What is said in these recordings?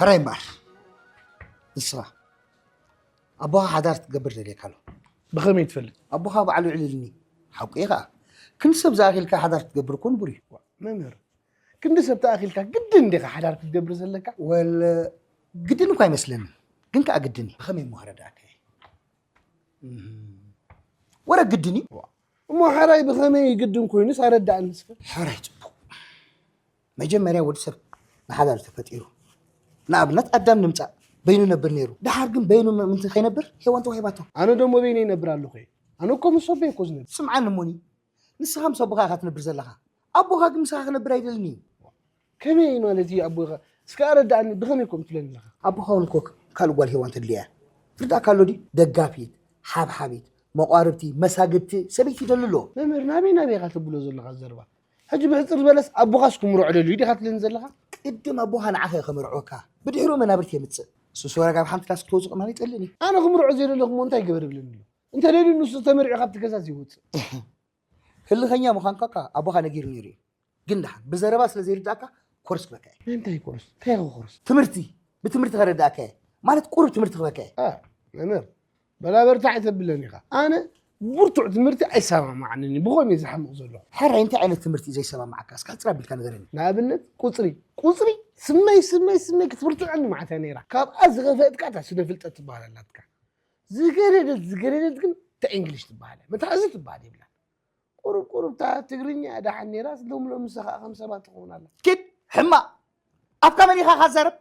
ሕራይ እምበኣር፣ ንስኻ ኣቦኻ ሓዳር ክትገብር ደልየካ ኣሎ። ብኸመይ ትፈልጥ? ኣቦኻ ባዕሉ ኣዕሊሉኒ። ሓቁ እዩ ኸኣ። ክንዲ ሰብ ዝኣኺልካ ሓዳር ክትገብር እኮ ንቡር እዩ። መምህር፣ ክንዲ ሰብ ተኣኺልካ ግድን እንዲኻ ሓዳር ክትገብር ዘለካ? ወል፣ ግድን እኳ ኣይመስለንን፣ ግን ከኣ ግድን እዩ። ብኸመይ እሞ ክረድኣካ እየ? እም፣ ወረ ግድን እዩ። እሞ ሓራይ ብኸመይ ግድን ኮይኑስ ኣረዳእኒ እስከ? ሕራይ ጽቡቕ። መጀመርያ ወዲ ሰብ ንሓዳር ተፈጢሩ። ንኣብነት ኣዳም ንምጻእ በይኑ ነብር ነይሩ። ደሓር ግን በይኑ ምእንቲ ከይነብር ሄዋን ተዋሂባቶ። ኣነ ደሞ በይነ ይነብር ኣለኹ እየ። ኣነ እኮ ምስ ኣቦይ እኮ ዝነብር። ስምዓኒ እሞኒ፣ ንስኻ ምስ ኣቦኻ ኢኻ ትነብር ዘለኻ። ኣቦኻ ግን ምሳኻ ክነብር ኣይደልን እዩ። ከመይ ማለት እዩ ኣቦኻ? እስከ ኣረዳእኒ፣ ብኸመይ ከምኡ ትብለኒ ኣለኻ? ኣቦኻ እውን እኮ ካልእ ጓል ሄዋን ተድልያ እያ። ትርዳእካ ኣሎ ድዩ? ደጋፊት፣ ሓብሓቢት፣ መቋርብቲ፣ መሳግድቲ ሰበይቲ ይደሊ ኣሎ። መምህር፣ ናበይ ናበይ ኢኻ ተብሎ ዘለኻ ዘረባ? ሕጂ ብሕጽር ዝበለስ ኣቦኻስ ክምርዖ ደልዩ ዲኻ ትብለኒ ዘለኻ? ቅድም ኣቦኻ ንዓኻ እዩ ከመርዕወካ። ብድሕሪኡ መናብርቲ የምጽእ። ንሱ ወረጋ ኣብ ሓንቲ ዳስ ክትወጽእ ከማን ኣይጸልእን እዩ። ኣነ ክምርዖ ዘይደለኹ እሞ እንታይ ገበር ይብለኒ ኣሎ? እንተ ደልዩ ንሱ ተመሪዑ ካብቲ ገዛ ዘይወጽእ። ህልኸኛ ምዃንካ እኳ ኣቦኻ ነጊሩ ነይሩ እዩ። ግን ደሓን ብዘረባ ስለ ዘይርዳእካ ኮርስ ክበካ እየ። ናይ እንታይ ኮርስ? እንታይ ኢኻ ኮርስ? ትምህርቲ። ብትምህርቲ ከረዳእካ እየ። ማለት ቁሩብ ትምህርቲ ክበካ እየ። አ፣ መምህር፣ በላ በርታዕ ኣይተብለኒ ኢኻ። ኣነ ብርቱዕ ትምህርቲ ኣይሰማማዓንን እዩ። ብኸመይ እየ ዝሓምቕ ዘለኹ? ሕራይ እንታይ ዓይነት ትምህርቲ እዩ ዘይሰማማዓካ? እስከ ሕጽር ኣቢልካ ንገረኒ። ንኣብነት ቁጽሪ። ቁጽሪ ስመይ፣ ስመይ፣ ስመይ ክትብርትዐኒ መዓት እያ ነይራ። ካብኣ ዝኸፍአት ከኣ እታ ስነ ፍልጠት ትበሃል ኣላትካ። ዝገደደት፣ ዝገደደት ግን እታ እንግሊሽ ትበሃል እያ። መትሓዚ ትበሃል የብላን። ቁሩብ ቁሩብ እታ ትግርኛ ደሓን ነይራስ፣ ሎም ሎም ንሳ ኸኣ ከም ሰባት ትኸውን ኣላ። ኪድ ሕማቕ! ኣፍካ መሊኻ ኢኻ ትዛረብ?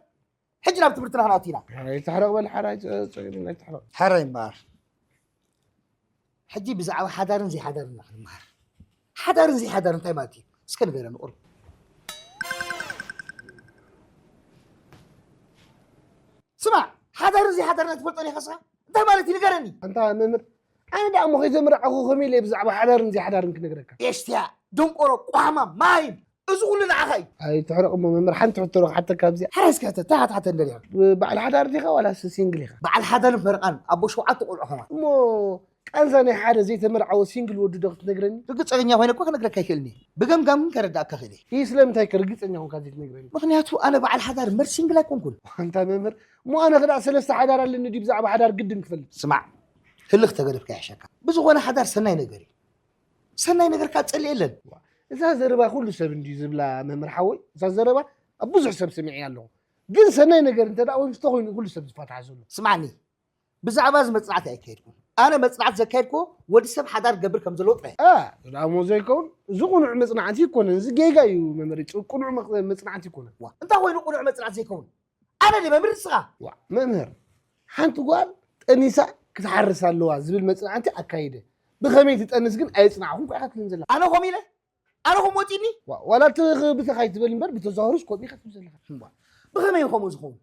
ሕጂ ናብ ትምህርትና ክንኣቱ ኢና። ኣይትሕረቕ በል ሓራይ፣ ጸ-፣ ጸ-፣ ኣይትሕረቕ። ሕራይ እምበኣር። ሕጂ ብዛዕባ ሓዳርን ዘይሓዳርን ኢና ክንመሃር። ሓዳርን ዘይሓዳርን እንታይ ማለት እዩ? እስከ ንገረኒ ቁሩብ። ስማዕ፣ ሓዳርን ዘይሓዳርን ኣይትፈልጦን ኢኻ ንስኻ? እንታይ ማለት እዩ? ንገረኒ። ኣንታ መምህር፣ ኣነ ደኣ እሞ ከይተመርዓኹ ከመይ ኢለ ብዛዕባ ሓዳርን ዘይሓዳርን ክነግረካ? ኤስትያ፣ ደንቆሮ፣ ቋሕማ፣ ማይም፣ እዚ ኩሉ ንዓኻ እዩ። ኣይትሕረቕ እሞ መምህር፣ ሓንቲ ሕቶ ዶ ክሓተካ ኣብዚኣ? ሓራይ እስከ ሕተት፣ እንታይ ክትሓተኒ ደሊኻ? በዓል ሓዳር ዲኻ ዋላስ ሲንግል ኢኻ? በዓል ሓዳርን ፈረቓን፣ ኣቦ ሸውዓተ ቆልዑ ከማን። እሞ ቃንዛ ናይ ሓደ ዘይተመርዓወ ሲንግል ወዲ ዶ ክትነግረኒ? ርግጸኛ ኮይነ እኮ ክነግረካ ኣይክእልን እየ። ብገምጋም ግን ከረዳእካ ክእል እየ። ይህ ስለምንታይ ከ ርግጸኛ ኮንካ ዘይትነግረኒ? ምኽንያቱ ኣነ በዓል ሓዳር እምበር ሲንግል ኣይኮንኩን። ኣንታ መምህር፣ እሞ ኣነ ክዳእ ሰለስተ ሓዳር ኣለኒ ድዩ ብዛዕባ ሓዳር ግድን ክፈልጥ? ስማዕ፣ ህልኽ ተገደፍካ ይሕሸካ። ብዝኾነ ሓዳር ሰናይ ነገር እዩ። ሰናይ ነገር ካብ ጸልእ የለን። እዛ ዘረባ ኩሉ ሰብ እንድዩ ዝብላ መምህር ሓወይ፣ እዛ ዘረባ ኣብ ብዙሕ ሰብ ሰሚዐያ ኣለኹ። ግን ሰናይ ነገር እንተ ደኣ ኮይኑ እንተኾይኑ ኩሉ ሰብ ዝፋታሕ ዘሎ። ስማዕኒ፣ ብዛዕባ እዚ መጽናዕቲ ኣይካየድኩን። ኣነ መጽናዕቲ ዘካየድኩ ወዲ ሰብ ሓዳር ገብር ከም ዘለዎ ጥራይ። ኣ፣ ደኣ እሞ ዘይከውን፣ እዚ ቅኑዕ መጽናዕቲ ይኮነን፣ እዚ ጌጋ እዩ መምህር፣ ጭ-፣ ቅኑዕ መጽ-፣ መጽናዕቲ ይኮነን። ዋ፣ እንታይ ኮይኑ ቅኑዕ መጽናዕቲ ዘይከውን? ኣነ ድየ መምህር ንስኻ? ዋ፣ መምህር፣ ሓንቲ ጓል ጠኒሳ ክትሓርስ ኣለዋ ዝብል መጽናዕቲ ኣካይደ። ብኸመይ ትጠንስ ግን ኣየጽናዕኹን እኮ ኢኻ ትብለኒ ዘለኻ። ኣነ ከምኡ ኢለ? ኣነ ከምኡ ወጺእኒ? ዋ፣ ዋላ እቲ ኽ-፣ ብተኻ ኣይትበል እምበር ብተዘዋዋሪስ ከምኡ ኢኻ ትብል ዘለኻ። እምባ፣ ብኸመይ እዩ ከምኡ ዝኸውን?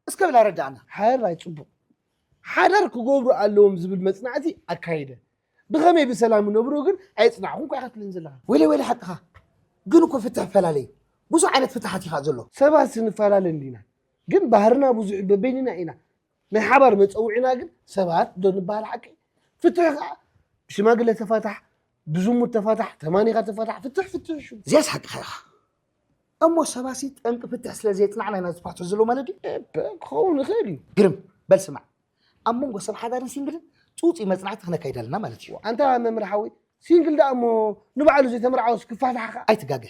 እስከ ብላ ረዳእና። ሓራይ ጽቡቕ። ሓዳር ክገብሩ ኣለዎም ዝብል መጽናዕቲ ኣካይደ። ብኸመይ ብሰላም ይነብሩ ግን ኣየጽናዕኹን እኮ ኢኻ ትብለኒ ዘለኻ። ወይለይ፣ ወይለይ፣ ሓቅኻ። ግን እኮ ፍትሕ ፈላለይ። ብዙሕ ዓይነት ፍትሓት እዩ ኸኣ ዘሎ። ሰባት ንፈላለ እንዲና። ግን ባህርና ብዙሕ በበይንና ኢና። ናይ ሓባር መጸውዒና ግን ሰባት ዶ ንበሃል ሓቂ? ፍትሕ ኸኣ ብሽማግለ ተፋታሕ፣ ብዝሙት ተፋታሕ፣ ተማኒኻ ተፋታሕ፣ ፍትሕ፣ ፍትሕ ሽም። እዚኣስ ሓቅኻ ኢኻ። እሞ ሰባሲ ጠንቂ ፍትሕ ስለ ዘየጽናዕና ኢና ዝፋትሑ ዘለዉ ማለት ድዩ? እበ፣ ክኸውን ይኽእል እዩ። ግርም፣ በል ስማዕ። ኣብ መንጎ ሰብ ሓዳርን ሲንግልን ጽውጽይ መጽናዕቲ ክነካይድ ኣለና ማለት እዩ። ኣንታ መምህር ሓወይ፣ ሲንግል ደኣ እሞ ንባዕሉ ዘይተመርዓወስ ክፋታሕ ከኣ? ኣይትጋገ።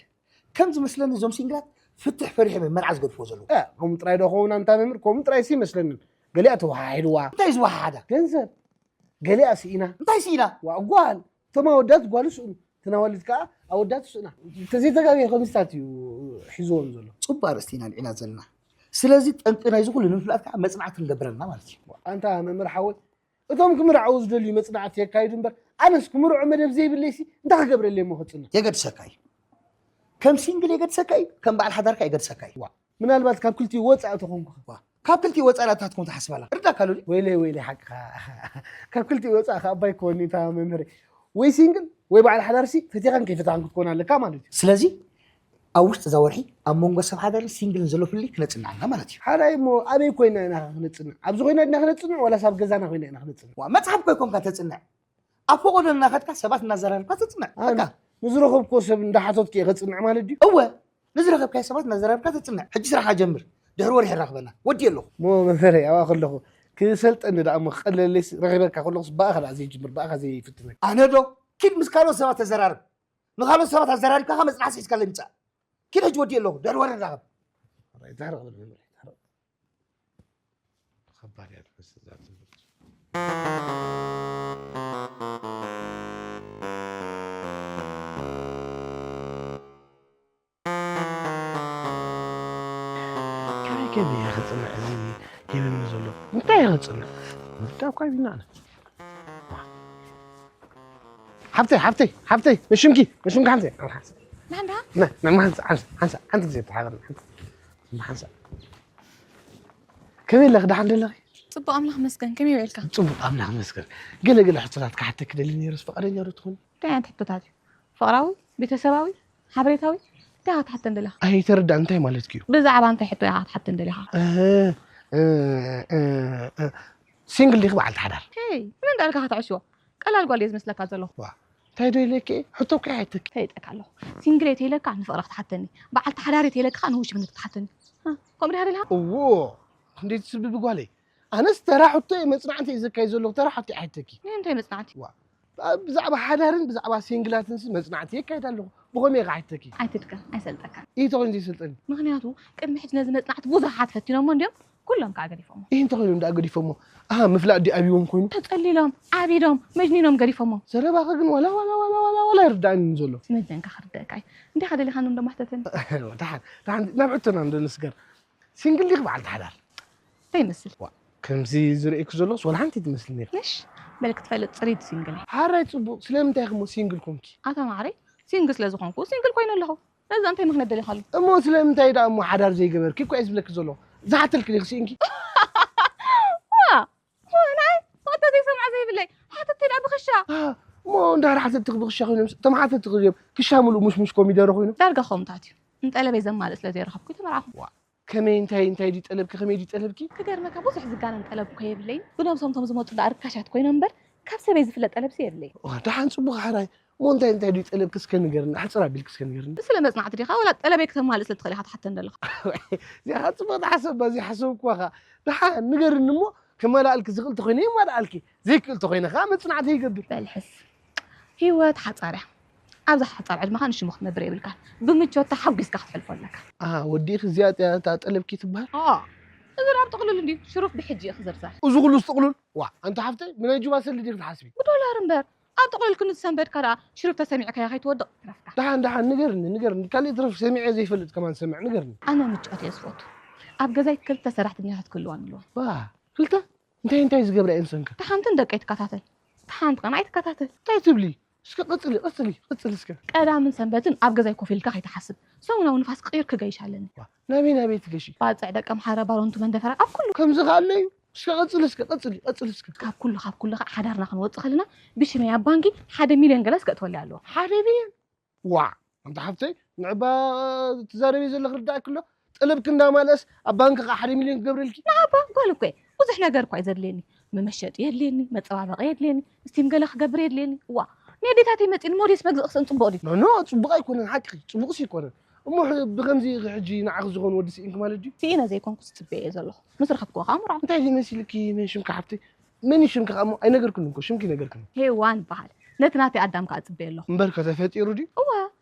ከም ዝመስለኒ እዞም ሲንግላት ፍትሕ ፈሪሖም እዮም መርዓ ዝገድፍዎ ዘለዉ። እ፣ ከምኡ ጥራይ ዶ ክኸውን ኣንታ መምህር? ከምኡ ጥራይ ሲ ይመስለንን። ገሊኣ ተወሓሒድዋ። እንታይ እዩ ዝወሓሓዳ? ገንዘብ። ገሊኣ ስኢና። እንታይ ስኢና? ዋ፣ ጓል። እቶም ኣወዳት ጓል ይስእኑ። እተን ኣዋልድ ከኣ ኣወዳት ይስእና። እንተዘይተጋግየ ከምዚታት እዩ ሒዝዎም ዘሎ። ጽቡቕ ኣርእስቲ ኢና ኣልዒልና ዘለና። ስለዚ ጠንቂ ናይዚ ኩሉ ንምፍላጥ ከኣ መጽናዕቲ ክንገብር ኣለና ማለት እዩ። ኣንታ መምህር ሓወይ፣ እቶም ክምርዓዉ ዝደልዩ መጽናዕቲ የካይዱ እምበር፣ ኣነስ ክምርዖ መደብ ዘይብለይሲ እንታይ ክገብረለይ እሞ ክጽንዕ? የገድሰካ እዩ። ከም ሲንግል የገድሰካ እዩ፣ ከም በዓል ሓዳር ከኣ የገድሰካ እዩ። ዋ፣ ምናልባት ካብ ክልቲኡ ወጻኢ ተኾንኩ ኸ? ዋ፣ ካብ ክልቲኡ ወጻኢ ዳኣ እንታይ ትኾን ትሓስብ ኣለኻ? ርዳእካ ኣሎ ድዩ? ወይለይ፣ ወይለይ፣ ሓቅኻ። ካብ ክልቲኡ ወጻኢ ከኣ እባ ኣይኮን እታ መምህረይ። ወይ ሲንግል ወይ በዓል ሓዳርሲ ፈቲኻን ከይፈታኻን ክትኮን ኣለካ ማለት እዩ። ስለዚ ኣብ ውሽጢ እዛ ወርሒ ኣብ መንጎ ሰብ ሓዳርን ሲንግልን ዘሎ ፍልልይ ክነጽንዕ ኣለና ማለት እዩ። ሓራይ እሞ ኣበይ ኮይና ኢና ከ ክነጽንዕ? ኣብዚ ኮይና ድና ክነጽንዕ ዋላስ ኣብ ገዛና ኮይና ኢና ክነጽንዕ? ዋ፣ መጽሓፍ እኮ ኣይኮንካ ተጽንዕ። ኣብ ፈቐዶ እናኸድካ ሰባት እናዘራረብካ ተጽንዕ። ኣነ በቃ። ንዝረኸብክዎ ሰብ እንዳሓተትኩ እየ ከጽንዕ ማለት ድዩ? እወ፣ ንዝረኸብካዮ ሰባት እናዘራረብካ ተጽንዕ። ሕጂ ስራሕካ ጀምር። ድሕሪ ወርሒ ራኽበና። ወዲ ኣለኹ። ሞ መምህረይ፣ ኣብኣ ከለኹ ክሰልጠኒ ደኣ እሞ ክቐለለይስ፣ ረኺበካ ከለኹስ ብኣኻ ደኣ ዘይጅምር፣ ብኣኻ ዘይፍትነካ። ኣነ ዶ? ኪድ ምስ ካልኦት ሰባት ተዘራርብ። ንኻልኦት ሰባት ኣዘራሪብካ ከኣ መጽናዕቲ ሒዝካለይ ምጻእ። ኪድ ሕጂ ወዲ ኣለኹ። ድሕሪ ወርሒ ንራኸብ። ራይ፣ ዛረብ በል መምህረይ፣ ዛረብ። ከባድ እያ ትመስል እዛ ትምህርቲ። ካበይ ከመይ እየ ክጽንዕ እዚ ሂብኒ ዘሎ? እንታይ እየ ክጽንዕ? ምርዳእ እኳ ይብልና ኣነ። ሓብተይ፣ ሓብተይ፣ ሓብተይ፣ መሽምኪ፣ መሽምኪ ሓንተ። ናንዳ? ና፣ ና፣ ሓንሳ፣ ሓንሳ፣ ሓንሳ፣ ሓንቲ ግዜ ተሓበርና፣ ሓንሳ። ሓንሳ። ከመይ ኣለኺ? ደሓን ዶ ኣለኺ? ጽቡቕ ኣምላኽ መስገን። ከመይ ውዒልካ? ጽቡቕ ኣምላኽ መስገን። ገለ ገለ ሕቶታት ክሓተኪ ደሊ ነይረስ፣ ፍቓደኛ ዶ ትኾኒ? እንታይ ዓይነት ሕቶታት እዩ? ፍቕራዊ? ቤተሰባዊ? ሓበሬታዊ? እንታይ ኢኻ ትሓተን ደለኻ? ኣይተረዳእን፣ እንታይ ማለትኪ እዩ? ብዛዕባ እንታይ ሕቶ ኢኻ ትሓተን ደሊኻ? እ፣ እ፣ እ፣ እ፣ ሲንግል ዲኺ በዓልቲ ሓዳር? ሄይ፣ ንመን ዳኣ ኢልካ ከተዕሽዎ? ቀላል ጓል እየ ዝመስለካ ዘለኹ። ዋ፣ እንታይ ዶ ኢለኪ? ሕቶ እኮ ኣይሓተኪ። ፈሊጠካ ኣለኹ። ሲንግል እየ ተይለካ ንፍቕሪ ክትሓተኒ፣ በዓልቲ ሓዳር እየ ተይለካ ንውሽምነት ክትሓተኒ። እ፣ ከምኡ ዲኻ ደሊኻ? እዎ፣ ክንደይ ትስብቢ ጓለይ። ኣነስ ተራ ሕቶ እየ፣ መጽናዕቲ እየ ዘካይድ ዘለኹ፣ ተራ ሕቶ እየ ኣይሓተኪ። ንምንታይ መጽናዕቲ? ዋ፣ ብዛዕባ ሓዳርን ብዛዕባ ሲንግላትንሲ መጽናዕቲ የካይድ ኣለኹ። ብኸመይ እየ ክሓተኪ? ኣይትድከም፣ ኣይሰልጠካን። ኢተኾይን ዘይሰልጠኒ? ምኽንያቱ ቅድሚ ሕጂ ነዚ መጽናዕቲ ብዙሓት ፈቲኖሞ እንድዮም፣ ኩሎም ከኣ ገዲፎሞ። ይህ እንተኾይኖም ደኣ ገዲፎሞ? ኣሃ፣ ምፍላጥ ድዩ ኣብይዎም ኮይኑ? ተጸሊሎም፣ ዓቢዶም፣ መጅኒኖም ገዲፎሞ። ዘረባኺ ግን ዋላ፣ ዋላ፣ ዋላ፣ ዋላ፣ ዋላ ኣይርድኣንን ዘሎ። መጀንካ ክርደአካ እዩ። እንዲኻ ደሊኻኒ እንዶ ማሕተተኒ። ደሓን፣ ደሓን፣ ናብ ሕቶና እንዶ ንስገር። ሲንግል ዲኺ በዓልቲ ሓዳር? እንታይ ይመስል? ዋ፣ ከምዚ ዝርእየኪ ዘለኹስ ዋላ ሓንቲ ትመስልኒ ኢኺ። ምሽ? በል ክትፈልጥ ጽሪት ሲንግል እየ። ሓራይ ጽቡቕ፣ ስለምንታይ ኢኺ እሞ ሲንግል ኮንኪ? ኣታ ማዕረይ፣ ሲንግል ስለ ዝኾንኩ ሲንግል ኮይነ ኣለኹ። ነዛ እንታይ ምኽንያት ደሊኻሉ? እሞ ስለምንታይ ደኣ እሞ ሓዳር ዘይገበርኪ እኮ እየ ዝብለኪ ዘለኹ። ዝሓተልኪ ዲኺ ስኢንኪ? ዋ! ዋ፣ ንዓይ፣ ፍቕድታ ዘይሰምዖ ዘይብለይ። ሓተቲ ደኣ ብኽሻ። አ፣ እሞ እንድሕር ሓተትኺ ብኽሻ ኮይኖም፣ እቶም ሓተትኺ ድዮም ክሻ ምሉእ ሙሽሙሽ ኮሚደረ ኮይኖም? ዳርጋ ከምኡታት እዩ። ንጠለበይ ዘማልእ ስለ ዘይረኸብኩ ተመርዓኹ። ዋ፣ ከመይ፣ እንታይ፣ እንታይ ድዩ ጠለብኪ? ከመይ ድዩ ጠለብኪ? ክገርመካ፣ ብዙሕ ዝጋነን ጠለብ እኮ የብለይን። ብነብሶም እቶም ዝመጹ ደኣ ርካሻት ኮይኖም እምበር፣ ካብ ሰበይ ዝፍለ ጠለብሲ የብለይን። ዋ፣ ደሓን ጽቡቕ ሓራይ። እሞ እንታይ፣ እንታይ ድዩ ጠለብኪ እስከ ንገርኒ? ኣሕጽር ኣቢልኪ እስከ ንገርኒ። ስለ መጽናዕቲ ዲኻ? ወላ ጠለበይ ክተማልእ ስለ ትኽእል ኢኻ ትሓተን ዘለኻ? እዚኣ ጽቡቕ ተሓሰባ፣ ዘይሓሰብኩዋ ኸኣ። ደሓን ንገርኒ እሞ፣ ከማልኣልኪ ዝኽእል ተኾይነ የማልኣልኪ። ዘይክእል ተኾይነ ኸኣ መጽናዕቲ ይገብር። በል ሕስ። ህይወት ሓጻር እያ። ኣብዛ ሓጻር ዕድመኻ ንሽሙ ክትነብር የብልካን። ብምቾት ተሓጒስካ ክትሕልፎ ኣለካ። ኣሃ፣ ወዲእኺ እዚኣ እያ እታ ጠለብኪ ትበሃል? ኣዎ። እዚ ደኣ ኣብ ጥቕሉል እንድዩ። ሽሩፍ ብሕጂ እዩ ክዝርዘር። እዚ ኩሉ ጥቕሉል? ዋ፣ ኣንታ ሓፍተይ፣ ብናይ ጁባ ሰልዲ ዲኺ ትሓስቢ? ብዶላር እምበር። ኣብ ጥቕሉል ክንዲ ዝሰንበድካ ደኣ ሽሩፍ ተሰሚዕካዮ ከይትወድቕ ትረፍካ። ደሓን፣ ደሓን፣ ንገርኒ፣ ንገርኒ። ካልእ ይትረፍ ሰሚዐ ዘይፈልጥ ከማን ዝሰምዕ፣ ንገርኒ። ኣነ ምቾት እየ ዝፈቱ። ኣብ ገዛይ ክልተ ሰራሕተኛታት ክህልዋኒ ኣለወን። ዋ፣ ክልተ? እንታይ እንታይ ዝገብራ እየን ሰንከ? እታ ሓንቲ ንደቀይ ትከታተል፣ እታ ሓንቲ ከኣ ንዓይ ትከታተል። እንታይ ትብሊ? እስከ ቀጽሊ፣ ቀጽሊ፣ ቀጽሊ እስከ። ቀዳምን ሰንበትን ኣብ ገዛይ ኮፍ ኢልካ ከይትሓስብ፣ ሰሙናዊ ንፋስ ክቕይር ክገይሽ ኣለኒ። ዋ፣ ናበይ ናበይ ትገሺ? ባጽዕ፣ ደቀምሓረ፣ ባረንቱ፣ መንደፈራ፣ ኣብ ኩሉ። ከምዚ ከ ኣሎ እዩ? እስከ ቀጽሊ እስከ፣ ቀጽሊ፣ ቀጽሊ እስከ። ካብ ኩሉ፣ ካብ ኩሉ ከኣ ሓዳርና ክንወጽእ ከለና ብሽመይ ኣብ ባንኪ ሓደ ሚልዮን ገለ ከእትወለይ ኣለዎ። ሓደ ሚልዮን? ዋዕ! ኣንታ ሓፍተይ፣ ንዕባ ትዛረቢ ዘለኺ ርዳእኪ ኣሎ። ጠለብኪ እንዳማልአስ ኣብ ባንኪ ከኣ ሓደ ሚልዮን ክገብረልኪ? ንዓባ ጓል እኮ እየ። ብዙሕ ነገር እኳ እዩ ዘድልየኒ። መመሸጢ የድልየኒ፣ መጸባበቒ የድልየኒ፣ ስቲም ገለ ክገብር የድልየኒ። ዋ! ንየዴታተይ መጺእኒ ሞዴስ መግዛእ ክስእን ጽቡቕ ድዩ? ኖ፣ ኖ፣ ጽቡቕ ኣይኮነን፣ ሓቅኺ፣ ጽቡቕሲ ኣይኮነን። እሞ ሕ-፣ ብኸምዚ ኢኺ ሕጂ ንዓኺ ዝኾን ወዲ ስኢንኪ ማለት ድዩ? ስኢነ ዘይኮንኩስ ጽበየ እየ ዘለኹ። ምስ ረኸብክዎ ከኣ ምርዖ። እንታይ ድዩ መሲልኪ? መን ሽምካ ሓፍተይ? መን እዩ ሽምካ ከኣ እሞ? ኣይነገርክን እኮ፣ ሽምኪ ነገርክን። ሄዋን እበሃል። ነቲ ናተይ ኣዳም ከኣ እጽበየ ኣለኹ። እምበርከ ተፈጢሩ ድዩ? እወ፣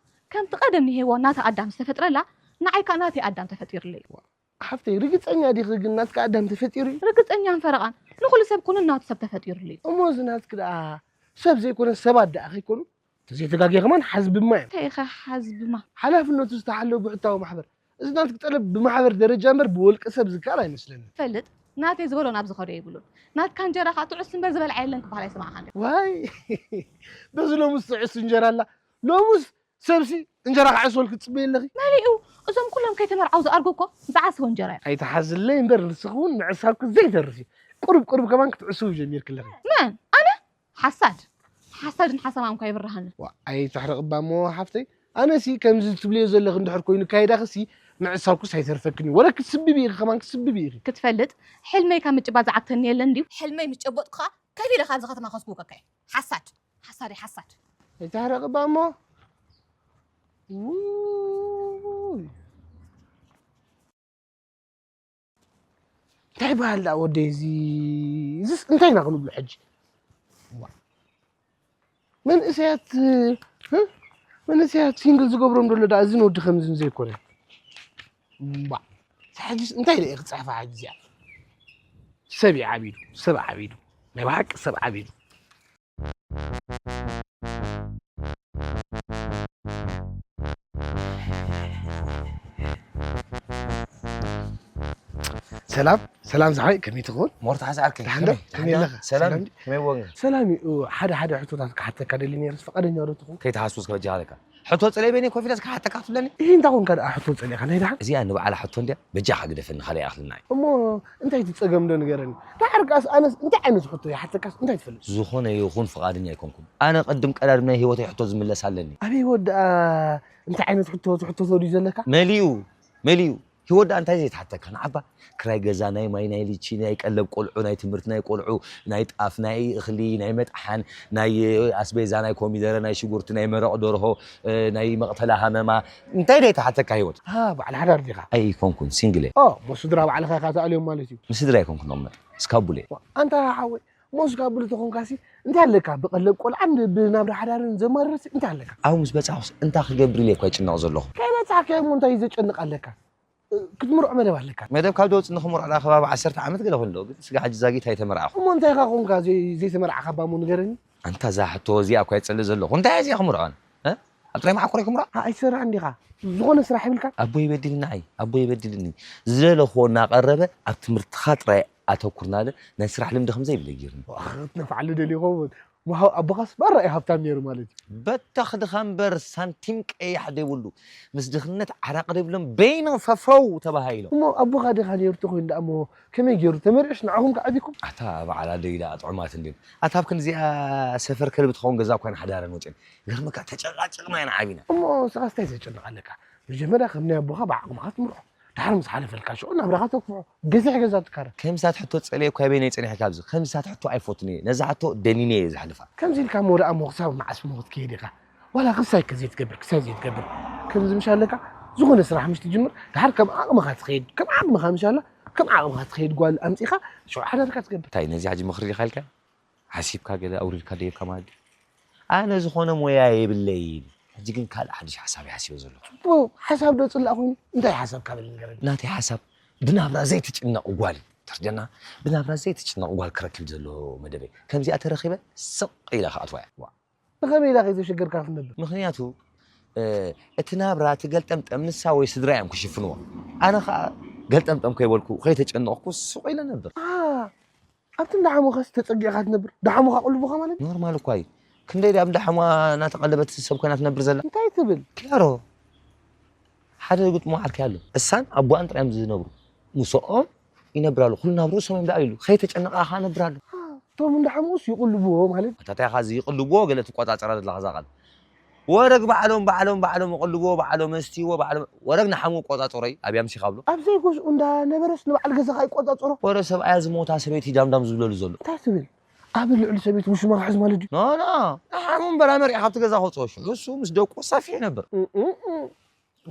ከምቲ ቀደም ንሄዋን ናታ ኣዳም ዝተፈጥረላ፣ ንዓይ ከኣ ናተይ ኣዳም ተፈጢሩለይ። ዋ፣ ሓፍተይ፣ ርግጸኛ ዲኺ ግን ናትካ ኣዳም ተፈጢሩ እዩ? ርግጸኛን ፈረቓን፣ ንኹሉ ሰብ ኩኑ ናቱ ሰብ ተፈጢሩለይ። እሞ እዚ ናትኪ ደኣ ሰብ ዘይኮነ ሰባት ደኣ ከይኮኑ? ተዘይተጋግየ ከማን ሓዝብማ እዮም። እንታይ ኢኻ ሓዝብማ? ሓላፍነቱ ዝተሓለወ ብሕታዊ ማሕበር። እዚ ናትኪ ጠለብ ብማሕበር ደረጃ እምበር ብወልቂ ሰብ ዝከኣል ኣይመስለንን። ፈልጥ፣ ናተይ ዝበሎ ናብ ዝኸዶ የብሉን። ናትካ እንጀራ ከኣ ትዕሱ እምበር ዝበልዓ የለን ክበሃል ኣይሰማዕካን ዲኻ? ዋይ፣ በዚ ሎሙስ ትዕሱ እንጀራ ኣላ። ሎሙስ ሰብሲ እንጀራ ክዕስወልኪ ትጽበዪ ኣለኺ? መሊኡ፣ እዞም ኩሎም ከይተመርዓው ዝኣርጉ እኮ ዝዓሰወ እንጀራ እዮም። ኣይትሓዝለይ እምበር ንስኺ እውን ምዕሳብኪ ዘይተርፍ እዩ። ቁሩብ ቁሩብ ከማን ክትዕስዊ ጀሚርኪ ኣለኺ። መን? ኣነ? ሓሳድ። ሓሳድን ሓሰማን እኳ ይብርሃኒ። ዋ፣ ኣይትሕረቕባ እሞ ሓፍተይ። ኣነሲ ከምዚ ትብልዮ ዘለኺ እንድሕር ኮይኑ ካይዳኽሲ ምዕሳብኩስ ኣይተርፈክን እዩ። ወረ ክትስብቢ ኢኺ፣ ከማን ክትስብቢ ኢኺ። ክትፈልጥ፣ ሕልመይ ካብ ምጭባጥ ዝዓግተኒ የለን ድዩ? ሕልመይ ምስ ጨበጥኩ ኸኣ ከፊለ ካብዚ ከተማ ከስጉገካ እየ። ሓሳድ፣ ሓሳድ እየ፣ ሓሳድ። ኣይትሕረቕባ እሞ። ውይ። እንታይ ይበሃል ደኣ ወደይ እዚ? እዚስ እንታይ ኢና ክንብሎ ሕጂ? መንእሰያት፣ እ? መንእሰያት ሲንግል ዝገብሮም ዘሎ ደኣ እዚ ንወዲ ከምዚ ዘይኮነ። እምባ። ሕጂስ እንታይ ደኣ ክጽሕፋ ሕጂ እዚኣ? ሰብ እዩ ዓቢዱ፣ ሰብ ዓቢዱ። ናይ ብሓቂ ሰብ ዓቢዱ። ሰላም፣ ሰላም ዝሓወይ፣ ከመይ ትኸውን? ሞርታ ሓዛ ዓርከይ፣ ደሓን ዶ? ከመይ? ከመይ ደሓን ኣለኻ? ሰላም፣ ሰላም ድዩ? ከመይ ወገን? ሰላም እዩ። ሓደ፣ ሓደ ሕቶታት ክሓተካ ደሊ ነይረስ፣ ፍቓደኛ ዶ ትኸውን? ከይትሓስብ እስከ በጃኻ ኣለካ። ሕቶ ጸለይ በይነይ ኮፍ ኢለስ ክሓተካ ትብለኒ? እሂ፣ እንታይ ኮንካ ደኣ ሕቶ ጸሊእኻ? ናይ ደሓን? እዚኣ ንባዕላ ሕቶ እንድያ፣ በጃኻ ግደፈኒ፣ ካልእ ይኣኽለና እዩ። እሞ እንታይ እቲ ጸገም ዶ ንገረኒ? ደሓር ከኣስ ኣነስ እንታይ ዓይነት ሕቶ ይሓተካስ እንታይ ትፈልጥ? ዝኾነ ይኹን ፍቓደኛ ኣይኮንኩን። ኣነ ቅድም ቀዳድም ናይ ህይወተይ ሕቶ ዝምለስ ኣለኒ። ኣብ ህይወት ደኣ እንታይ ዓይነት ሕቶ ትሕተቶ ድዩ ዘለካ? መሊኡ፣ መሊኡ። ህይወት ደኣ እንታይ ዘይትሓተካ? ንዓባ ክራይ ገዛ፣ ናይ ማይ፣ ናይ ልቺ፣ ናይ ቀለብ ቆልዑ፣ ናይ ትምህርቲ ናይ ቆልዑ፣ ናይ ጣፍ፣ ናይ እኽሊ፣ ናይ መጥሓን፣ ናይ ኣስቤዛ፣ ናይ ኮሚደረ፣ ናይ ሽጉርቲ፣ ናይ መረቕ ደርሆ፣ እ፣ ናይ መቕተላ ሃመማ፣ እንታይ ደኣ ይትሓተካ ህይወት? ሃ፣ በዓል ሓዳር ዲኻ? ኣይኮንኩን፣ ሲንግል እየ። ኦ፣ እሞ ስድራ ባዕልኻ ኢኻ ትኣልዮም ማለት እዩ። ምስ ስድራ ኣይኮንኩን እቕመጥ፣ እስካብ ቡሌ። ኣንታ ሓወይ፣ እሞ እስካብ ቡሌ ተኾንካሲ እንታይ ኣለካ? ብቐለብ ቆልዓን ብናብራ ሓዳርን ዘማርርሲ እንታይ ኣለካ? ኣብኡ ምስ በጻኹስ እንታይ ክገብር ኢለ እኳ ይጭነቕ ዘለኹ። ከይበጻሕካዮ እሞ እንታይ እዩ ዘጨንቕ ኣለካ? እ፣ ክትምርዖ መደብ ኣለካ። መደብ ካብ ደወጽ ንኽምርዖ ደኣ ከባቢ ዓሰርተ ዓመት ገለ ኮይኑ ኣሎ። ግን ስጋ ሕጂ ዛጊት ኣይተመርዓኹ። እሞ እንታይ ኢኻ ኾንካ ዘይ-፣ ዘይተመርዓኻ እባ እሞ ንገረኒ? ኣንታ እዛ ሕቶ እዚኣ እኳ የጸልእ ዘለኹ። እንታይ እየ እዚኣ ክምርዖ ኣነ? እ? ኣብ ጥራይ መዓኮር እየ ክምርዖ? ኣ-፣ ኣይሰራሕን ዲኻ? ዝኾነ ስራሕ የብልካን? ኣቦይ በዲልኒ፣ ኣይ፣ ኣቦይ በዲልኒ። ዝደለኽዎ እናቐረበ ኣብ ትምህርትኻ ጥራይ ኣተኩር እናበለ ናይ ስራሕ ልምዲ ከም ዘይብለይ ገይሩኒ። ዋእ፣ ክትነፍዓሉ ደልዩ ይኸውን። እሞ ሃው-፣ ኣቦኻስ ባራ እዩ ሃብታም ነይሩ ማለት እዩ። በተኽ ድኻ እምበር ሳንቲም ቀያሕ ደይብሉ፣ ምስ ድኽነት ዓራቂ ደይብሎም በይኖም ፈፈው ተባሃሂሎም። እሞ ኣቦኻ ድኻ ነይሩ ተኾይኑ ደኣ እሞ ከመይ ገይሩ ተመሪዑስ ንዓኹም ከ ዓቢኩም? ኣታ በዓል ኣደይ ደኣ ጥዑማት እንድዮም። ኣታ ኣብ ክንዲዚኣ ሰፈር ከልቢ ትኸውን ገዛ እኳ ኢና ሓዳረን ወጺኤን። ይገርመካ ተጨቃጭቅና ኢና ዓቢና። እሞ ንስኻስ እንታይ ዘጨንቕ ኣለካ? መጀመርያ ከም ናይ ኣቦኻ ብዓቕምኻ ትምርዖ። ድሓር ምስ ሓለፈልካ ሽዑ ናብራኻ ተግፍዖ። ገዚሕ ገዛ ትካረ። ከምዚታት ሕቶ ጸልየ እኳ በይነይ ጸኒሐ ካብዚ። ከምዚታት ሕቶ ኣይፈቱን እየ። ነዛ ሕቶ ደኒነ እየ ዘሕልፋ። ከምዚ ኢልካ እሞ ደኣ እሞ ክሳብ መዓስ እሞ ክትከይድ ኢኻ? ዋላ ክሳይ ከ ዘይትገብር፣ ክሳይ ዘይትገብር። ከምዚ ምሽ ኣለካ፣ ዝኾነ ስራሕ ምሽ ትጅምር፣ ድሓር ከም ዓቕምኻ ትኸይድ፣ ከም ዓቕምኻ ምሽ ኣላ፣ ከም ዓቕምኻ ትኸይድ ጓል ኣምጺኻ፣ ሽዑ ሓዳርካ ትገብር። እንታይ ነዚ ሕጂ ምኽሪ ዲኻ ኢልካ? ሓሲብካ ገለ ኣውሪድካ ደይብካ ማለት ድዩ? ኣነ ዝኾነ ሞያ የብለይን። ሕጂ ግን ካልእ ሓድሽ ሓሳብ እየ ሓሲበ ዘለኹ። ጽቡቕ ሓሳብ ዶ ጽላእ ኮይኑ? እንታይ ሓሳብካ በል ንገረኒ። ናተይ ሓሳብ ብናብራ ዘይትጭነቕ ጓል፣ ተርጀና፣ ብናብራ ዘይትጭነቕ ጓል ክረክብ ዘሎ መደበይ። ከምዚኣ ተረኺበ ስቕ ኢለ ክኣትዋ እየ። ዋ። ብኸመይ ኢላ ከይተሸገርካ ክትነብር? ምኽንያቱ፣ እ፣ እቲ ናብራ፣ እቲ ገልጠምጠም ንሳ ወይ ስድራ እዮም ክሽፍንዎ። ኣነ ኸኣ ገልጠምጠም ከይበልኩ፣ ከይተጨነቕኩ ስቕ ኢለ ነብር። ኣ፣ ኣብቲ እንዳ ሓሙኻስ ተጸጊዕካ ትነብር? እንዳ ሓሙኻ ቅልቡኻ ማለት? ኖርማል እኳ እዩ። ክንደይ ድያ ኣብ እንዳ ሓሙኻ እናተቐለበት ሰብ ኮይና ትነብር ዘላ? እንታይ ትብል? ክያሮ፣ ሓደ ግጥሙ ዓርከይ ኣሎ። እሳን ኣቦኣን ጥራይ እዮም ዝነብሩ። ምስኦም ይነብር ኣሎ። ኩሉ ናብ ርእሶም እዮም ደኣ ኢሉ። ከይተጨነቓ ኸኣ ነብር ኣሎ። እቶም እንዳ ሓሙስ ይቕልብዎ ማለት? ኣታ እንታይ ኢኻ እዚ ይቕልብዎ ገለ ትቆጻጸራ ዘለኻ እዛ ቃል? ወረግ ባዕሎም፣ ባዕሎም፣ ባዕሎም ይቕልብዎ፣ ባዕሎም የስትይዎ፣ ባዕሎም ወረግ ንሓሙ ቆጻጸሮይ ኣብያ ምሲኻ ብሎ። ኣብ ዘይገዝኡ እንዳ ነበረስ ንበዓል ገዛኻ ይቆጻጸሮ። ወረ ሰብኣያ ዝሞታ ሰበይቲ ዳምዳም ዝብለሉ ዘሎ። እንታይ ትብል? ኣብ ልዕሊ ሰበይቲ ውሽማ ክሕዝ ማለት ድዩ? ኖ፣ ኖ። ንሓሙ እምበር ኣመሪዓ ካብቲ ገዛ ከውጽኦ ሽዑ እሱ ምስ ደቁ ሰፊሕ ነበር። እም፣ እም፣ እም።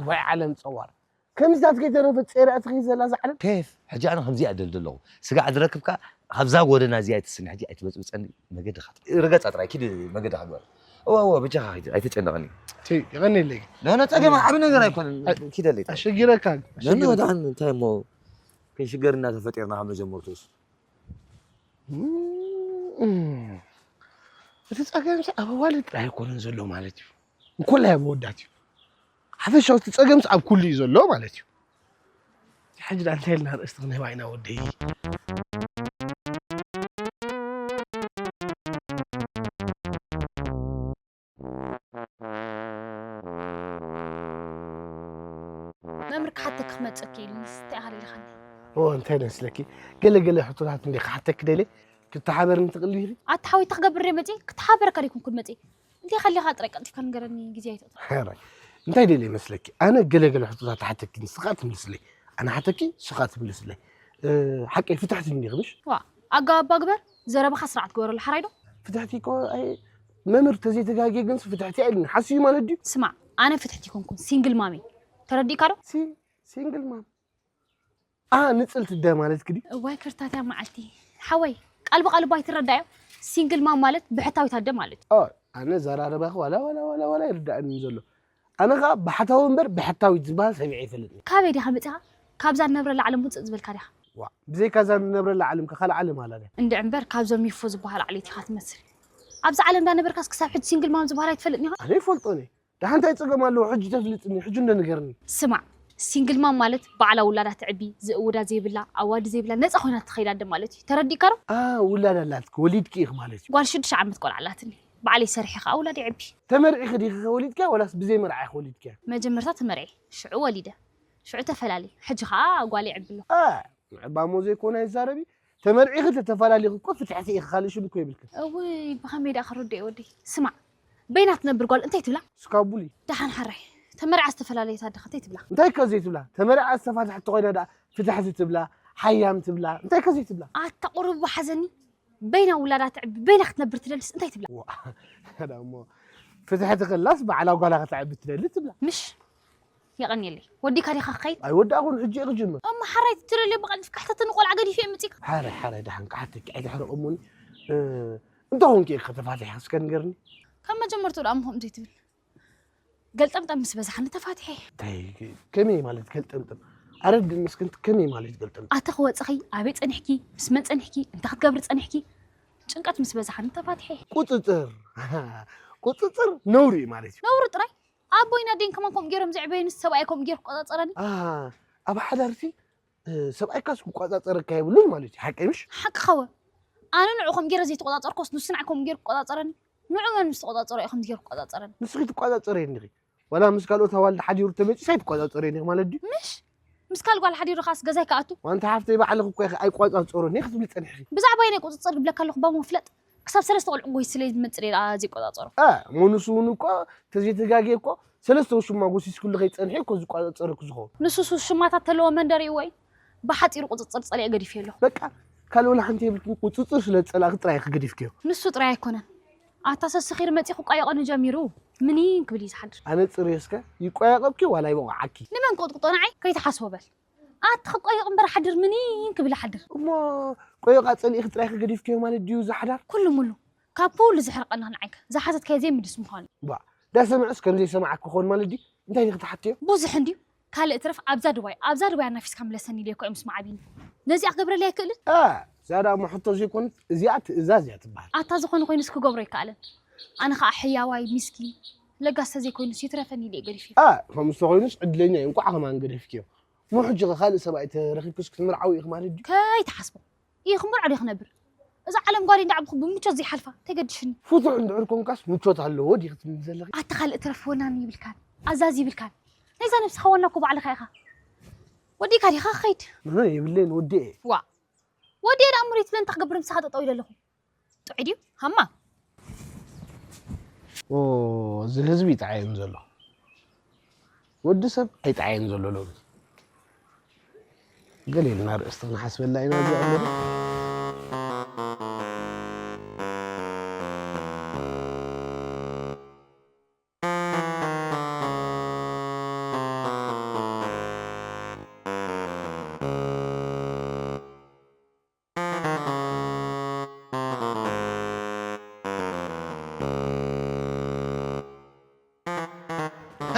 ወይ ዓለም ጸዋር። ከምዚታት ከይተረፈ ጸሪኣ ትኸይድ ዘላ እዛ ዓለም። ኬፍ፣ ሕጂ ኣነ ከምዚ እያ ደልደ ኣለኹ። ስጋዕ ዝረክብካ ካብዛ ጎደና እዚኣ ኣይትስኒ፣ ሕጂ ኣይትበጽብጸኒ፣ መገድኻ ጥራይ። ርገጻ ጥራይ፣ ኪድ መገድኻ ግበር። እወ፣ እወ፣ ብጃኻ ኪድ፣ ኣይተጨንቐኒ። ቲ፣ የቐንየለይ። ኖ፣ ኖ፣ ጸገም ዓቢ ነገር ኣይኮነን። ኣይ፣ ኪደለይ ጥራይ። ኣሸጊረካ፣ ኖ፣ ኖ፣ ኣሸጊረካ። ደሓን፣ እንታይ እሞ፣ ክንሽገር እናተፈጢርና ካብ መጀመርትኡስ። እም፣ እቲ ጸገምሲ ኣብ ኣዋልድ ጥራይ ኣይኮነን ዘሎ ማለት እዩ። እንኮላይ ኣብ ኣወዳት እዩ። ሓፈሻዊ እቲ ጸገምሲ ኣብ ኩሉ እዩ ዘሎ ማለት እዩ። ሕጂ ደኣ እንታይ ኢልና ኣርእስቲ ክንህባ ኢና ወደይ? መምህር ክሓተኪ ክመጸኪ ኢሉኒ፣ እንታይ ኢኻ ደሊኻኒ? ኦ፣ እንታይ ደስለኪ? ገለ ገለ ሕቶታት እንደ ክሓተኪ ደልየ፣ ክትሓበርኒ ትኽእሊ ዲኺ? ኣታ ሓወይ፣ እንታይ ክገብር እየ መጺእ? ክትሓበረካ ደይኮንኩን መጺእ። እንታይ ከሊኻ ጥራይ ቀልጢፍካ ንገረኒ፣ ግዜ ኣይተእትው። ሕራይ። እንታይ ደልየ መስለኪ? ኣነ ገለ ገለ ሕቶታት ሓተኪ፣ ንስኻ ትምልስለይ። ኣነ ሓተኪ፣ ንስኻ ትምልስለይ። እ፣ ሓቀይ ፍትሕቲ እንዲኺ ምሽ? ዋ፣ ኣገባብባ ግበር፣ ዘረባኻ ስርዓት ግበረሉ፣ ሓራይ ዶ? ፍትሕቲ እኮ፣ ኣይ፣ መምህር ተዘይተጋግየ ግን ፍትሕቲ ኣይልኒ። ሓስዩ ማለት ድዩ? ስማዕ፣ ኣነ ፍትሕቲ ኣይኮንኩን፣ ሲንግል ማም እየ። ተረዲእካ ዶ? ሲ-፣ ሲንግል ማም። ንጽልቲ ኣደ ማለት ክዲ። እዋይ ክርታትያ መዓልቲ። ሓወይ፣ ቃል ብቓል እባ ኣይትረዳእዮ። ሲንግል ማም ማለት ብሕታዊት ኣደ ማለት እዩ። ኣነ ዘራረባኺ ዋላ ዋላ ዋላ ዋላ ይርዳእኒ ዘሎ። ኣነ ኸኣ ባሕታዊ እምበር ብሕታዊት ዝበሃል ሰሚዐ ኣይፈልጥን። ካበይ ዲኻ መጺኻ? ካብዛ ንነብረላ ዓለም ውጽእ ዝበልካ ዲኻ? ዋ፣ ብዘይካ እዛ ንነብረላ ዓለም ከ ካልእ ዓለም ኣላ ድያ? እንድዒ እምበር ካብዞም ይፎ ዝበሃሉ ዓሌት ኢኻ ትመስል። ኣብዛ ዓለም እንዳነበርካስ ክሳብ ሕጂ ሲንግል ማም ዝበሃል ኣይትፈልጥን ኢኻ? ኣነ ይፈልጦን እየ። ደሓን እንታይ ጸገም ኣለዎ? ሕጂ ተፍልጥኒ፣ ሕጂ እንዶ ንገርኒ። ስማዕ፣ ሲንግል ማም ማለት ባዕላ ውላዳ ተዕቢ፣ ዝእውዳ ዘይብላ፣ ኣዋዲ ዘይብላ፣ ነጻ ኮይና ትኸይድ ኣደ ማለት እዩ። ተረዲእካ ዶ? ኣ፣ ውላድ ኣላትኪ፣ ወሊድኪ ኢኺ ማለት እዩ። ጓል ሽዱሽተ ዓመት ቆልዓ ኣላትኒ። ባዕለይ ሰሪሐ ከኣ ውላድ የዕቢ። ተመርዒኺ ዲኺ ከ ወሊድኪያ ወላስ ብዘይ መርዓ ኢኺ ወሊድኪያ? መጀመርታ ተመርዒ፣ ሽዑ ወሊደ። ሽዑ ተፈላለየ። ሕጂ ከኣ ጓል የዕቢ ኣሎ። ኣ፣ ምዕባሞ ዘይኮነ ኣይዛረቢ። ተመርዒኺ ተተፈላለኺ እኮ ፍትሕቲ ኢኺ፣ ካልእ ሽም እኮ የብልክን። እውይ፣ ብኸመይ ደኣ ክርድኦ ወደይ? ስማዕ፣ በይና ትነብር ጓል እንታይ ትብላ? ስካቡሊ። ደሓን ሓራይ፣ ተመርዓ ዝተፈላለየት ኣደ ከ እንታይ ትብላ? እንታይ ከ ዘይትብላ? ተመርዓ ዝተፋትሐት ተኾይና ደኣ ፍትሕቲ ትብላ፣ ሓያም ትብላ፣ እንታይ ከ ዘይትብላ? ኣታ ቁሩብ ሓዘኒ፣ በይና ውላዳ ተዕቢ፣ በይና ክትነብር ትደልስ እንታይ ትብላ? ዋ፣ ደኣ እሞ ፍትሕቲ ክላስ ባዕላ ጓላ ከተዕቢ ትደሊ ትብላ። ምሽ? የቐንየለይ። ወዲካ ዲኻ ክኸይድ? ኣይወዳእኹን፣ ሕጂ እየ ክጅምር። እሞ ሓራይ ትደልዮ ብቐልጥፍ ካሕተተኒ ቆልዓ ገዲፈ እየ መጺእካ። ሓራይ፣ ሓራይ፣ ደሓን ክሓተኪ ኣይተሕርቕሙኒ። እ፣ እንተ ኾንኪ ኢኺ ተፋቲሕኪ እስከ ንገርኒ። ካብ መጀመርትኡ ደኣ እሞ ከምኡ ዘይትብል። ገልጠምጠም ምስ በዛሓኒ ተፋቲሐ። እንታይ፣ ከመይ ማለት ገልጠምጠም? ኣረድእኒ እስከ፣ እንት-፣ ከመይ ማለት ገልጠምጠም? ኣቲ ክወጽኺ፣ ኣበይ ጸኒሕኪ፣ ምስ መን ጸኒሕኪ፣ እንታይ ክትገብሪ ጸኒሕኪ? ጭንቀት ምስ በዛሓኒ ተፋቲሐ። ቁጽጽር። ቁጽጽር ነውሪ እዩ ማለት እዩ። ነውሪ ጥራይ? ኣቦይን ኣደይን ከማን ከምኡ ገይሮም ዘዕበዩንስ ሰብኣይ ከምኡ ገይሩ ክቆጻጸረኒ? ኣ፣ ኣብ ሓዳርሲ፣ እ፣ ሰብኣይካስ ክቆጻጸረካ የብሉን ማለት እዩ። ሓቀይ ምሽ? ሓቅኻ ወ። ኣነ ንዑ ከም ገይረ ዘይተቆጻጸርኩስ ንሱ ንዓይ ከም ገይሩ ክቆጻጸረኒ? ንዑ መን ምስ ተቆጻጸሮ እዩ ከም ገይሩ ክቆጻጸረኒ? ንስኺ ትቆጻጸሪ እንዲኺ። ዋላ ምስ ካልኦት ኣዋልድ ሓዲሩ ተመጺኡስ ኣይትቆጻጸሪ እንዲኺ ማለት ድዩ? ምሽ? ምስ ካልእ ጓል ሓዲሩ ኻስ ገዛይ ክኣቱ? ዋንታ ሓፍተይ ባዕልኺ እኮ ኢኺ ኣይቆጻጸሮን እየ ክትብሊ ጸኒሕኺ። ብዛዕባይ ናይ ቁጽጽር ክብለካ ኣለኹ ባሞ ፍለጥ። ክሳብ ሰለስተ ቆልዑ ጎይ ስለ ዝመጽእ እየ ዝኣ-፣ ዘይቆጻጸሮ። እ፣ እሞ ንሱ እውን እኮ ተዘይተጋግየ እኮ ሰለስተ ውሽማ ጎሲስክሉ ከይጸንሐ እኮ ዝቆጻጸረኪ ዝኸውን። ንሱስ ውሽማታት ተለዎ መንደር እዩ ወይ? ብሓጺሩ ቁጽጽር ጸሊኤ ገዲፍዮ ኣለኹ። በቃ፣ ካልእ ወላ ሓንቲ የብልክን፣ ቁጽጽር ስለ ዝጸላእኪ ጥራይ ኢኺ ገዲፍክዮ። ንሱ ጥራይ ኣይኮነን። ኣታ ሰስኺሩ መጺኡ ክቋየቐኒ ጀሚሩ፣ ምኒን ክብል እዩ ዝሓድር። ኣነ ጽርዮ እስከ፣ ይቋየቐኪ ዋላ ይበቑዓኪ? ንመን ክቕጥቅጦ ንዓይ? ከይትሓስቦ በል። ኣቲ ክቋየቕ እምበር ሓድር ምኒን ክብል ሓድር። እሞ ቆየቓ ጸሊእኺ ጥራይ ኢኺ ገዲፍክዮ ማለት ድዩ እዚ ሓዳር? ኩሉ ሙሉ፣ ካብ ኩሉ ዘሕርቐና ንዓይ ከ፣ ዝሓተትካዮ ዘይምልስ ምዃኑ። ባ፣ ዳሰምዕስ ከም ዘይሰምዓኪ ክኾን ማለት ድዩ? እንታይ ዲኺ ትሓትዮ? ብዙሕ እንድዩ። ካልእ ትረፍ ኣብዛ ድባይ፣ ኣብዛ ድባይ ኣናፊስካ ምለሰኒ ኢለዮ እኮ እየ ምስ መዓቢኒ። ነዚኣ ክገብረለይ ኣይክእልን? ኣ፣ እዛ ደኣ እሞ ሕቶ ዘይኮነት፣ እዚኣ ትእዛዝ እያ ትበሃል። ኣታ ዝኾነ ኮይኑስ ክገብሮ ኣይከኣለን። ኣነ ኸኣ ሕያዋይ፣ ሚስኪን፣ ለጋስ ተዘይኮይኑስ ይትረፈኒ ኢለ እየ ገዲፈዮ። ኣ፣ ከምኡ ተኾይኑስ ዕድለኛ እዩ፣ እንቋዕ ከማን ገደፍክዮ። እሞ ሕጂ ኸ ካልእ ሰብኣይ ተረኺብክስ ክትምርዓዊ ኢኺ ማለት ድዩ? ከይትሓስቦ። ኢኺ ክምርዖ ድየ ክነብር? እዛ ዓለም ጓለይ እንዳዕበኹ ብምቾት ዘይሓልፋ፣ እንታይ ገድሽኒ? ፍቱሕ እንድሕር ኮንካስ ምቾት ኣለዎ ዲኺ ትብሊ ዘለኺ? ኣታ ካልእ ትረፍ ወናኒ ይብልካን፣ ኣዛዚ ይብልካን። ናይዛ ነብስኻ ዋና እኮ ባዕልኻ ኢኻ። ወዲእካ ዲኻ ክኸይድ? እህ፣ የብለይን፣ ወዲኤ። ዋ። ወዲኤ ደኣ እምበር ትብለኒ እንታይ ክገብር ምሳኻ ጠጠው ኢለ ኣለኹ። ጥዑይ ድዩ? ሃማ። ኦ፣ እዚ ህዝቢ ይጠዓየን ዘሎ። ወዲ ሰብ ኣይጠዓየን ዘሎ ሎሚ። ገለ ኢልና ርእስቲ ክንሓስበላ ኢና እዚኣ እምበር።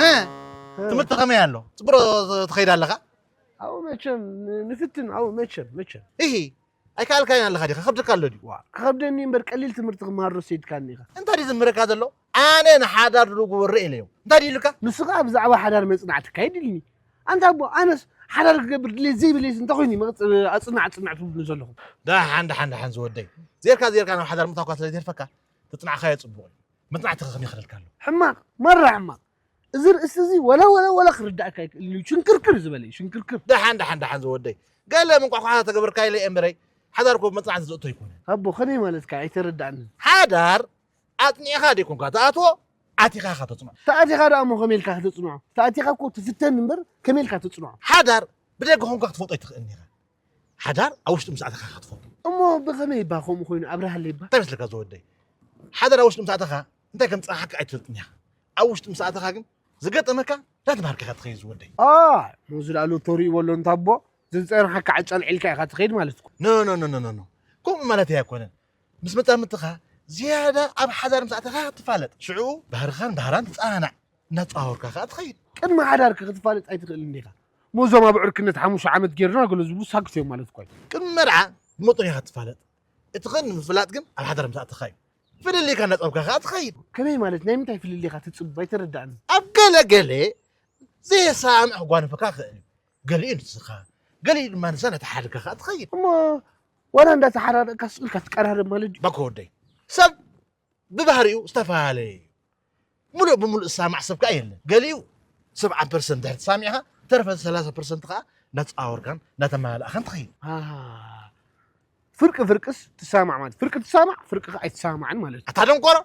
እ፣ ትምህርቲ ከመይ ኣሎ? ጽቡቕ ትኸይድ ኣለኻ? ኣብኡ መቸም ን-፣ ንፍትን፣ ኣብኡ መቸም፣ መቸም። ኢሂ፣ ኣይከኣልካዮን ኣለኻ ዲኻ? ከብደካ ኣሎ ድዩ? ዋ፣ ክኸብደኒ እምበር ቀሊል ትምህርቲ ክመሃር ዶ ሰይድካኒ ኢኻ? እንታይ ድዩ ዝምህረካ ዘሎ? ኣነ ንሓዳር ድልው ግበሮ ኢለዮ። እንታይ ድዩ ኢሉካ? ንሱ ኸኣ ብዛዕባ ሓዳር መጽናዕቲ ካይድ ኢልኒ። ኣንታ ኣቦ፣ ኣነስ ሓዳር ክገብር ድሌት ዘይብለይስ እንታይ ኮይኑ መቕጽ-፣ ኣጽናዕ፣ ኣጽናዕ ትብሉኒ ዘለኹም? ደሓን፣ ደሓን፣ ደሓን ዝወደይ። ዜርካ፣ ዜርካ ናብ ሓዳር ምእታውካ ስለ ዘይተርፈካ፣ ተጽናዕካዮ ጽቡቕ እዩ። መጽናዕትኻ ከመይ ይኸደልካ ኣሎ? ሕማቕ፣ ማራ ሕማቕ። እዚ ርእሲ እዚ ወላ፣ ወላ፣ ወላ ክርዳእካ ኣይክእልን እዩ። ሽንክርክር ዝበለ እዩ፣ ሽንክርክር። ደሓን፣ ደሓን፣ ደሓን ዝወደይ። ገለ ምንቋሕቋሕ ተገበርካ ኢለ እየ እምበረይ፣ ሓዳር እኮ ብመጽናዕቲ ዝእቶ ኣይኮነን። ኣቦ፣ ከመይ ማለትካ? ኣይተረዳእንን። ሓዳር ኣጽኒዕኻ ደይኮንካ ትኣትዎ፣ ኣቲኻ ኢኻ ተጽንዖ። ተኣቲኻ ደኣ እሞ ከመይ ኢልካ ከተጽንዖ? ተኣቲኻ እኮ ትፍተን እምበር ከመይ ኢልካ ተጽንዖ? ሓዳር ብደገ ኾንካ ክትፈልጦ ኣይትኽእልን ኢኻ። ሓዳር ኣብ ውሽጢ ምስ ኣተኻ ኢኻ ትፈልጦ። እሞ ብኸመይ እባ ከምኡ ኮይኑ ኣብርሃለይ እባ? እንታይ መስለካ ዝወደይ? ሓዳር ኣብ ውሽጢ ምስ ኣተኻ እንታይ ከም ዝጸንሓካ ኣይትፈልጥን ኢኻ። ኣብ ውሽጢ ምስ ኣተኻ ግን ዝገጠመካ እንዳተምሃርካ ኢኻ ትኸይድ ዝወደይ። ኣ፣ ሞዚ ደኣ ሎቶሪ ይበሎ እንታ ኣቦ። ዝጸንሓካ ዕጫ ኣልዒልካ ኢኻ ትኸይድ ማለት እኮ። ኖ ኖ ኖ ኖ ኖ ኖ ከምኡ ማለት ኣይኮነን። ምስ መጻምድትኻ ዝያዳ ኣብ ሓዳር ምስ ኣተኻ ትፋለጥ። ሽዑ ባህርኻን ባህራን ትጸናናዕ። እናተጻወርካ ከኣ ትኸይድ። ቅድሚ ሓዳር ክትፋለጥ ኣይትኽእልን ዲኻ? ሞዞም ኣብ ዕርክነት ሓሙሽተ ዓመት ጌርና ገለ ዝብሉ ሳክት እዮም ማለት እኮ እዩ። ቅድሚ መርዓ ብመጠኑ ኢኻ ትፋለጥ። እቲ ኸን ንምፍላጥ ግን ኣብ ሓዳር ምስ ኣተኻ እዩ። ፍልልይካ እናጸብካ ከኣ ትኸይድ። ከመይ ማለት ናይ ምንታይ ፍልልይካ ትጽብ ኣይተረዳእን። ኣብ ገለ ገለ ዘየሰማምዕ ክጓንፈካ ክኽእል እዩ። ገሊኡ ንስኻ፣ ገሊኡ ድማ ንሳ እናተሓደካ ከኣ ትኸይድ። እሞ ዋላ እንዳተሓራረቅካ ስቕ ኢልካ ትቀራረብ ማለት ድዩ? ባኮ ወደይ፣ ሰብ ብባህሪኡ ዝተፈላለየ እዩ። ሙሉእ ብሙሉእ ዝሰማማዕ ሰብ ከኣ የለን። ገሊኡ ሰብዓ ፐርሰንት ድሕሪ ተሳሚዕካ፣ ተረፈ ሰላሳ ፐርሰንት ከኣ እናተጻወርካን እናተመላለእካን ትኸይድ። ኣሃ። ፍርቂ ፍርቅስ ትሰማማዕ ማለት ፍርቂ ትሰማማዕ ፍርቂ ከኣ ኣይትሰማማዕን ማለት እዩ። ኣታ ደንቆሮ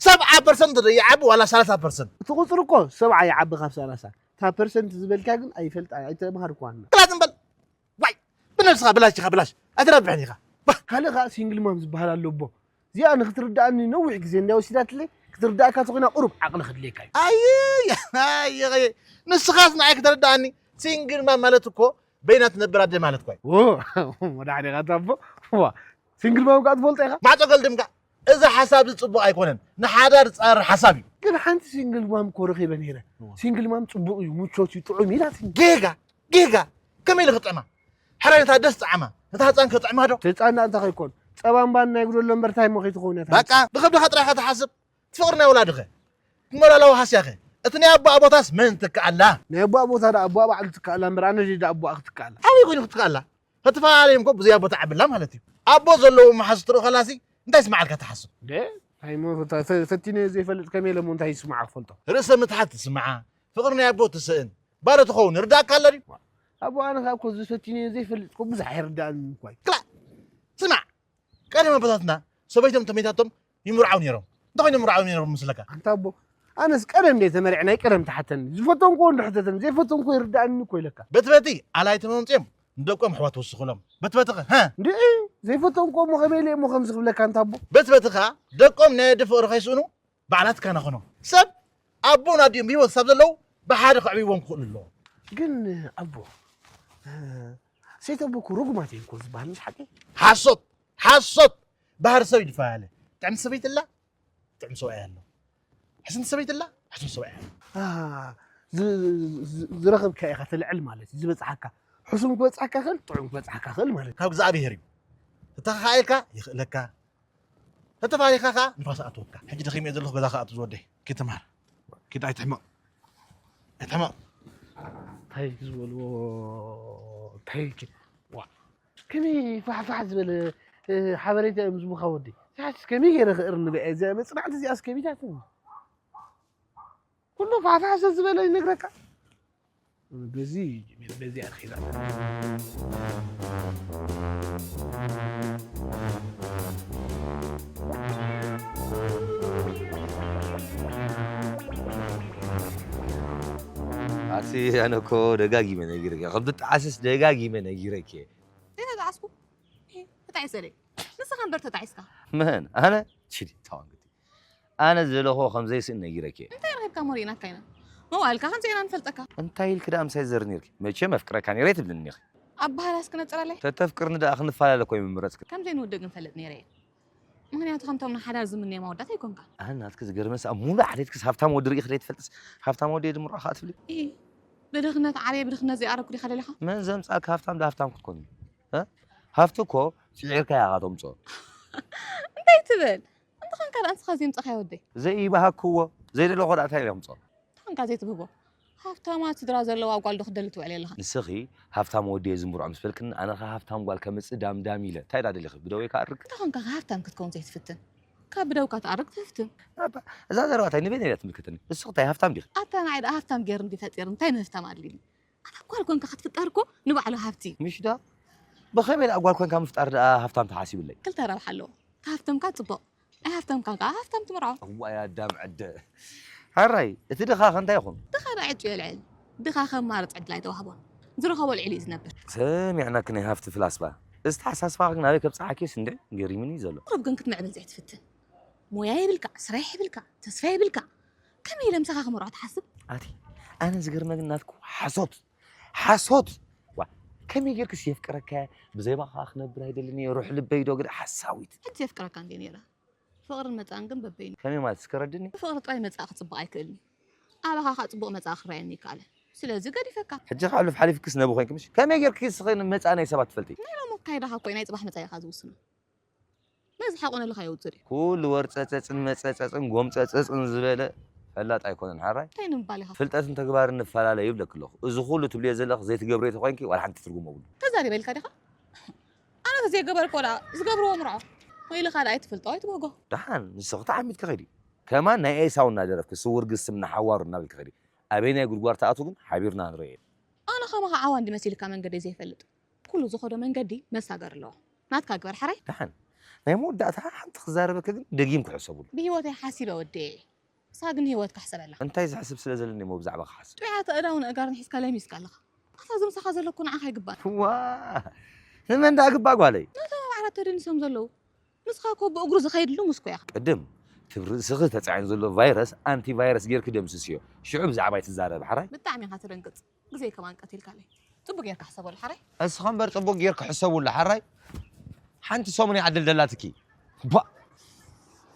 ሰብዓ ፐርሰንት ዶ ይዓቢ ዋላ ሰላሳ ፐርሰንት? እቲ ቁጽሪ እኮ ሰብዓ ይዓቢ ካብ ሰላሳ። እታ ፐርሰንት ዝበልካ ግን ኣይፈልጣ ኣይተምሃርኳን። ቅላጽ እምበል ዋይ ብነብስኻ ብላሽ ኢኻ ብላሽ ኣይትረብሕን ኢኻ። ባህ! ካልእ ከኣ ሲንግል ማም ዝበሃል ኣሎ ኣቦ። እዚኣ ንክትርድኣኒ ነዊሕ ግዜ እንድያ ወሲዳትለይ፣ ክትርድኣካ ተኾይና ቁሩብ ዓቕሊ ከድልየካ እዩ። ኣየይ ኣየይ ንስኻስ ንዓይ ክትርድኣኒ ሲንግል ማም ማለት እኮ በይና ትነብር ኣደ ማለት እኮ እዩ። ዎ፣ ወዳሕ ዲኻ እታ ኣቦ? ዋ፣ ሲንግል ማም ከኣ ትፈልጦ ኢኻ? ማዕጾ ገልድምካ። እዚ ሓሳብ እዚ ጽቡቕ ኣይኮነን። ንሓዳር ዝጻረር ሓሳብ እዩ። ግን ሓንቲ ሲንግል ማም እኮ ረኺበ ነይረ። እዋ። ሲንግል ማም ጽቡቕ እዩ፣ ምቾት እዩ፣ ጥዑም እዩ ኢላትኒ። ጌጋ፣ ጌጋ። ከመይ ኢሉ ክጥዕማ? ሕራይ ነታ ደስ ጸዓማ፣ ነታ ህጻን ከጥዕማ ዶ? ህጻን ደኣ እንታይ ከይኮን? ጸባን ባን ናይ ጉደሎ እምበር እንታይ እሞ ከይትኸውን እያ እታ በቃ፣ ህጻን? ብኽብድኻ ጥራይ ኢኻ ትሓስብ። ትፍቕሪ ናይ ወላድኸ? ሞራላዊ ሃስያኸ? እቲ ናይ ኣቦኣ ቦታስ መን ትከኣላ? ናይ ኣቦኣ ቦታ ደኣ ኣቦኣ ባዕሉ ትከኣላ እምበር ኣነ ድየ ደኣ ኣቦኣ ክትከኣላ? ኣበይ ኮይኑ ክትከኣላ? ተተፈላለዮም እኮ ብዘይ ኣቦ ትዓብላ ማለት እዩ። ኣቦ ዘለዎ መሓዙ ትርኢ ከላሲ እንታይ ይስምዓልካ ትሓስብ? ደ? እንታይ እሞ ፈ- ፈ- ፈቲነ ዘይፈልጥ ከመይ ኢለ እሞ እንታይ ይስምዓ ክፈልጦ? ርእሰ ምትሓት ትስምዓ፣ ፍቕሪ ናይ ኣቦ ትስእን፣ ባዶ ትኸውን ይርዳእካ ኣሎ ድዩ? ኣቦ ኣነ ከኣ እኮ እዚ ፈቲነ ዘይፈልጥ እኮ ብዙሕ ኣይርዳእን እኮ እዩ። ክላ ስማዕ፣ ቀደም ኣቦታትና ሰበይቶም ተመይታቶም ይምርዓው ነይሮም። እንታይ ኮይኖም ይምርዓው ነይሮም መስለካ? ኣንታ ኣቦ ኣነስ ቀደም ደይ ተመሪዐ ናይ ቀደም ተሓተኒ ዝፈተንክዎ እንዶ ሕተተኒ ዘይፈተንክዎ ይርዳእኒ እኮ ኢለካ። በቲ በቲ ኣላይቶም ኣምፅኦም ንደቆም ኣሕዋት ወስኹሎም። በቲ በቲ ኸ? ሃ? እንድዒ ዘይፈተንክዎ እሞ ከመይ ኢለ እሞ ከምዚ ክብለካ ኣንታ ኣቦ? በቲ በቲ ኸዓ ደቆም ናይ ኣደ ፍቕሪ ከይስእኑ ባዕላትካ ናኾኖም። ሰብ ኣቦን ኣዲኦም ብህይወት ክሳብ ዘለዉ ብሓደ ከዕብይዎም ክኽእሉ ኣለዎም። ግን ኣቦ ሰይተቦ እኮ ርጉማት እዮም እኮ ዝበሃል ምስ ሓቂ? ሓሶት! ሓሶት! ባህሪ ሰብ ይፈላለ። ጥዕምቲ ሰበይቲ ኣላ፣ ጥዑም ሰብኣይ ኣሎ። ሕስንቲ ሰበይቲ ኣላ፣ ሕሱም ሰብኣይ ኣሎ። ኣሃ፣ ዝ- ዝ- ዝረኸብካ ኢኻ ተልዕል ማለት እዩ ዝበፅሓካ። ሕሱም ክበፅሓካ ይኽእል፣ ጥዑም ክበፅሓካ ይኽእል ማለት እዩ። ካብ እግዚኣብሄር እዩ። ተተኻኢልካ ይኽእለካ፣ ተተፋሊኻ ከኣ ንፋስ ኣትወካ። ሕጂ ደኺመ እየ ዘለኹ፣ ገዛ ከኣ ዝወደይ። ኪድ ተምሃር። ኪድ ኣይትሕመቕ። ኣይትሕመቕ። እንታይ ዝበልዎ እንታይ ኪድ ዋ ከመይ ፋሕፋሕ ዝበለ ሓበሬታ እዮም ዝቡኻ ወዲ። ዛስ ከመይ ገይረ ክእርንበ እየ እዚኣ መጽናዕቲ እዚኣስ ከቢዳትኒ። ኩሉ ፋሕፋሕ ስለ ዝበለ ይነግረካ። በዚ በዚ ኣርኺባ። ኣቲ ኣነ እኮ ደጋጊመ ነጊረኪ፣ ከም ትጠዓስስ ደጋጊመ ነጊረኪ። ዘይተጣዕስኩ ተጣዒሰ ደይ ንስኻ እምበር ተጣዒስካ። መን ኣነ? ቺዲ ታዋንግቲ ኣነ ዘለኹ ከም ዘይስእን ነጊረኪ። እንታይ ረኺብካ ሞሪእናካ ኢና መዋእልካ ከምዚ ኢና ንፈልጠካ። እንታይ ኢልኪ ደኣ ምሳይ ትዘሪ ነርኪ? መቸም ኣፍቅረካ ነይረ ኣይትብልኒ ኢኺ። ኣበሃህላስ ክነጽር ኣለይ? ተተፍቅርኒ ደኣ ክንፈላለ እኮ ይምምረጽኪ። ከም ዘይንውድእ ግን ፈልጥ ነይረ እየ። ምኽንያቱ ከምቶም ንሓዳር ዝምነዮም ኣወዳት ኣይኮንካን። ኣነ ናትኪ ዝገርመስ ኣብ ሙሉእ ዓሌትክስ ሃብታም ወዲ ርኢኺ ደይትፈልጥስ ሃብታም ወዲ እየ ዝምርዖ ከኣ ትብሊ። ኢሂ ብድኽነት ዓርየ ብድኽነት ዘይኣረግኩ ዲየ ከለለኻ። መን ዘምጻልኪ ሃብታም ዶ ሃብታም ክትኮኒ? እ? ሃብቲ እኮ ጽዒርካ ኢኻ ተምጽኦ። እንታይ ትብል? እንተኾንካ ደኣ ንስኻ ዘምጻኻዮ ወደይ። ዘይበሃግክዎ ዘይደለኹዎ ደኣ እንታይ ኢለ ከምጽኦ? እንተኾንካ ዘይትብህጎ። ሃፍታማት ስድራ ዘለዋ ጓል ዶ ክትደሊ ትውዕል ኣለኻ? ንስኺ ሃፍታም ወዲ እየ ዝምርዖ ምስ በልክኒ ኣነ ኸኣ ሃፍታም ጓል ከምጽእ ዳምዳም ኢለ እንታይ ደኣ ደሊኺ ብደወይ ከኣ ኣርግ? እንተኾንካ ኸኣ ሃፍታም ክትከውን ዘይትፍትን? ካብ ብደውካ ትኣርግ ትፍትን። ኣታ እዛ ዘረባ ታይ ንበይነይ እያ ትምልከተኒ? ንስኺ ታይ ሃፍታም ዲኺ? ኣታ ንዓይ ደኣ ሃፍታም ገይሩ እንድዩ ፈጢሩ እንታይ ንህፍታም ኣድልዩኒ? ኣታ ጓል ኮንካ ክትፍጠር እኮ ንባዕሉ ሃብቲ እዩ። ምሽ ደኣ? ብኸመይ ደኣ ጓል ኮንካ ምፍጣር ደኣ ሃፍታም ተሓሲቡለይ? ክልተ ረብሓ ኣለዎ። ተሃፍተምካ ጽቡቕ። ኣይሃፍተምካን ከኣ ሃፍታም ትምርዖ። እዋይ ኣዳም ዕደ። ሕራይ እቲ ድኻ ከ እንታይ ይኹን? ድኻ ደኣ ዕጩ የልዕል። ድኻ ከማርጽ ዕድል ኣይተዋህቦን። ዝረኸቦ ኣልዒሉ እዩ ዝነብር። ሰሚዕናኪ ናይ ሃፍቲ ፍላስፋ። እዚ ተሓሳስባኺ ግን ናበይ ከብጽሓኪስ እንድዒ ገሪሙኒ እዩ ዘሎ። ቁሩብ ግን ክትምዕብል ዘይትፍትን። ሞያ የብልካ፣ ስራሕ የብልካ፣ ተስፋ የብልካ። ከመይ ኢለ ምሳኻ ክምርዖ ትሓስብ? ኣቲ ኣነ ዝገርመ ግን ናትኩ ሓሶት ሓሶት ዋ ከመይ ጌርክስ የፍቅረካ? ብዘይ ባኻ ክነብር ኣይደልን እየ። ሩሕ ልበይ ዶ ግዳ ሓሳዊት። ሕጂ የፍቅረካ እንዴ ነይረ? ፍቕርን መጻእን ግን በበይኑ። ከመይ ማለት እስከ ረድኒ? ብፍቕሪ ጥራይ መጻእ ክጽብቕ ኣይክእልን እዩ። ኣባኻ ኸኣ ጽቡቕ መጻእ ክረኣየኒ ይከኣለ። ስለዚ ገዲፈካ። ሕጂ ከሕሉፍ ሓሊፍክስ ነቢ ኮይንኪ ምሽ? ከመይ ጌርክስ መጻእ ናይ ሰባት ትፈልጢ? ናይ ሎም ኣካይዳኻ እኮ ናይ ጽባሕ መጻኢኻ ዝውስኖ። ነዚ ሓቆ ነልኻ የውጽእ ድዩ? ኩሉ ወርጸጸጽን መጸጸጽን ጎምጸጸጽን ዝበለ ፈላጥ ኣይኮነን ሓራይ። እንታይ ንምባል ኢኻ? ፍልጠትን ተግባርን ንፈላለ ይብለክ ኣለኹ። እዚ ኩሉ ትብልዮ ዘለኽ ዘይትገብርዮ ተኾይንኪ ዋላ ሓንቲ ትርጉም የብሉ። ተዛሪበ ኢልካ ዲኻ? ኣነ ተዘይገበርኮ ደኣ ዝገብርዎ ምርዖ። ወይልኻ ደኣ ኣይትፈልጦ ኣይትበጎ። ደሓን ንስኺ ተዓሚትኪ ኸይዲ። ከማን ናይ ኤሳው እናደረፍኪ ስውር ግስም ንሓዋሩ እናበልኪ ኸይዲ። ኣበይ ናይ ጉድጓድ ተኣቱ ግን ሓቢርና ንርእየ። ኣነ ከማኻ ዓዋ እንዲ መሲልካ መንገደይ ዘይፈልጥ። ኩሉ ዝኸዶ መንገዲ መሳገር ኣለዎ። ናትካ ግበር ሓራይ። ደሓን ናይ መወዳእታ ሓንቲ ክዛረበኪ ግን ደጊም ክሕሰቡሉ። ብህይወተይ ሓሲበ ወደየ። ንስኻ ግን ንህይወትካ ሕሰበላ። እንታይ ዝሕስብ ስለ ዘለኒ እሞ ብዛዕባ ክሓስብ? ጥዑያት ኣእዳውን ኣእጋርን ሒዝካ ለሚስካ ኣለኻ። ኣታ እዚ ምሳኻ ዘሎ እኮ ንዓኻ ኣይግባእን። ዋ ንመን ደኣ ግባእ ጓለይ? ነቶም ኣብ ዓራት ተደኒሶም ዘለዉ። ንስኻ እኮ ብእግሩ ዝኸይድ ልሙስ እኮ ኢኻ። ቅድም ትብ ርእስኺ ተጻዒኑ ዘሎ ቫይረስ ኣንቲ ቫይረስ ጌርኪ ደምስስዮ። ሽዑ ብዛዕባይ ትዛረቢ ሓራይ። ብጣዕሚ ኢኻ ትደንግጽ። ግዜ ከማን ቀቲልካለይ። ጽቡቅ ጌርካ ሕሰበሉ ሓራይ። እስኻ እምበር ጽቡቅ ጌርካ ሕሰቡሉ ሓራይ። ሓንቲ ሰሙን እያ ዕድል ደላትኪ። ባ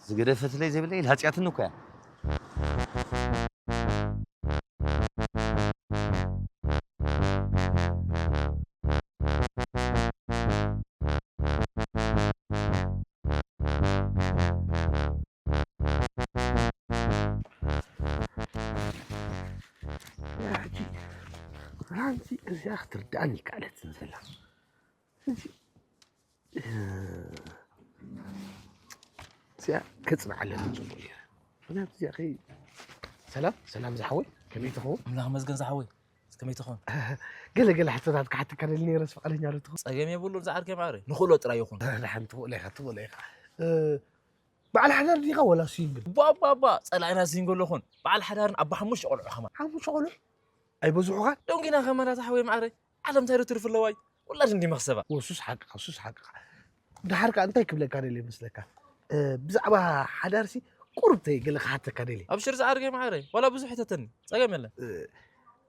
ዝገደፈትለይ ዘይብለይ ኢልሃጽያትኒ እኮ እያ። ሕጂ ሓንቲ እዚኣ ክትርዳእኒ ይከኣለትን ዘላ። ሕጂ፣ እ፣ እዚኣ ከጽንዓ ኣለኒ ጽቡቕ ገይረ። ምኽንያቱ እዚኣ ከይ-፣ ሰላም፣ ሰላም ዝሓወይ፣ ከመይ ትኸውን? ኣምላኽ መስገን ዝሓወይ፣ ከመይ ትኸውን? ገለ ገለ ሕቶታት ክሓተካ ደሊ ነይረስ ፍቓደኛ ዶ ትኸውን? ጸገም የብሉን ዝዓርከይ ማዕረ፣ ንኽእሎ ጥራይ ይኹን። ደሓን ትኽእሎ ኢኻ፣ ትኽእሎ ኢኻ። እ፣ በዓል ሓዳር ዲኻ ወላ ሲንግል? ባባባ፣ ጸላኢና ሲንግል ይኹን። በዓል ሓዳርን ኣቦ ሓሙሽተ ቆልዑ ከማን። ሓሙሽተ ቆልዑ? ኣይበዝሑኻን? ደንጊና ከማን ኣታ ሓወይ ማዕረ። ዓለም እንታይ ዶ ትርፊ ኣለዋይ? ውላድ እንዲ መኽሰባ። ወ፣ ሱስ ሓቅኻ፣ ሱስ ሓቅኻ። ደሓር ከኣ እንታይ ክብለካ ደልየ መስለካ? እ፣ ብዛዕባ ሓዳርሲ ቁሩብ ተይ ገለ ክሓተካ ደልየ። ኣብሽር ዝዓርከይ ማዕረ። ዋላ ብዙሕ ሕተተኒ። ጸገም የለን። እ፣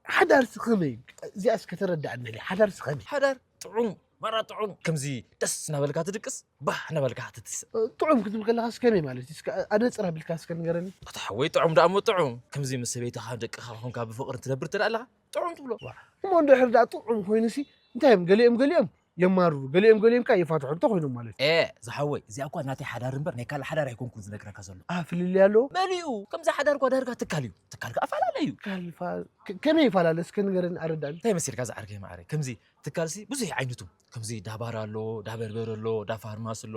ሓዳርሲ ከመይ እዩ? እዚኣስ ከተረድኣኒ ደልየ። ሓዳርሲ ከመይ? ሓዳር ጥዑም፣ ማራ ጥዑም። ከምዚ ደስ እናበልካ ትድቅስ፣ ባህ እናበልካ ትትስእ። እ፣ ጥዑም ክትብል ከለኻስ ከመይ ማለት እዩ? እስከ ኣነጽር ኣቢልካ እስከ ንገረኒ። ኣታ ሓወይ ጥዑም ደኣ እሞ ጥዑም። ከምዚ ምስ ሰበይትኻ ደቅኻ ኮንካ ብፍቕሪ ትነብር እንተ ደኣ ኣለኻ ጥዑም ትብሎ። ዋ፣ እሞ እንድሕር ደኣ ጥዑም ኮይኑሲ እንታይ እዮም? ገሊኦም ገሊኦም የማርሩ፣ ገሊኦም ገሊኦም ከኣ የፋትሑ እንተ ኮይኖም ማለት እዩ። ኤ፣ ዝሓወይ፣ እዚኣ እኳ ናተይ ሓዳር እምበር ናይ ካልእ ሓዳር ኣይኮንኩን ዝነግረካ ዘሎ። ኣ፣ ፍልልይ ኣለዎ? መሊኡ። ከምዚ ሓዳር እኳ ዳርጋ ትካል እዩ። ትካል ከኣ ኣፈላለዩ። ትካል ፋ-፣ ከ-፣ ከመይ ይፈላለ? እስከ ንገረኒ፣ ኣረዳእኒ። እንታይ መሲልካ ዝዓርከይ ማዕረ? ከምዚ ትካልሲ ብዙሕ ዓይነቱ። ከምዚ ዳ ባር ኣሎ፣ ዳ በርበረ ኣሎ፣ ዳ ፋርማሲ ኣሎ፣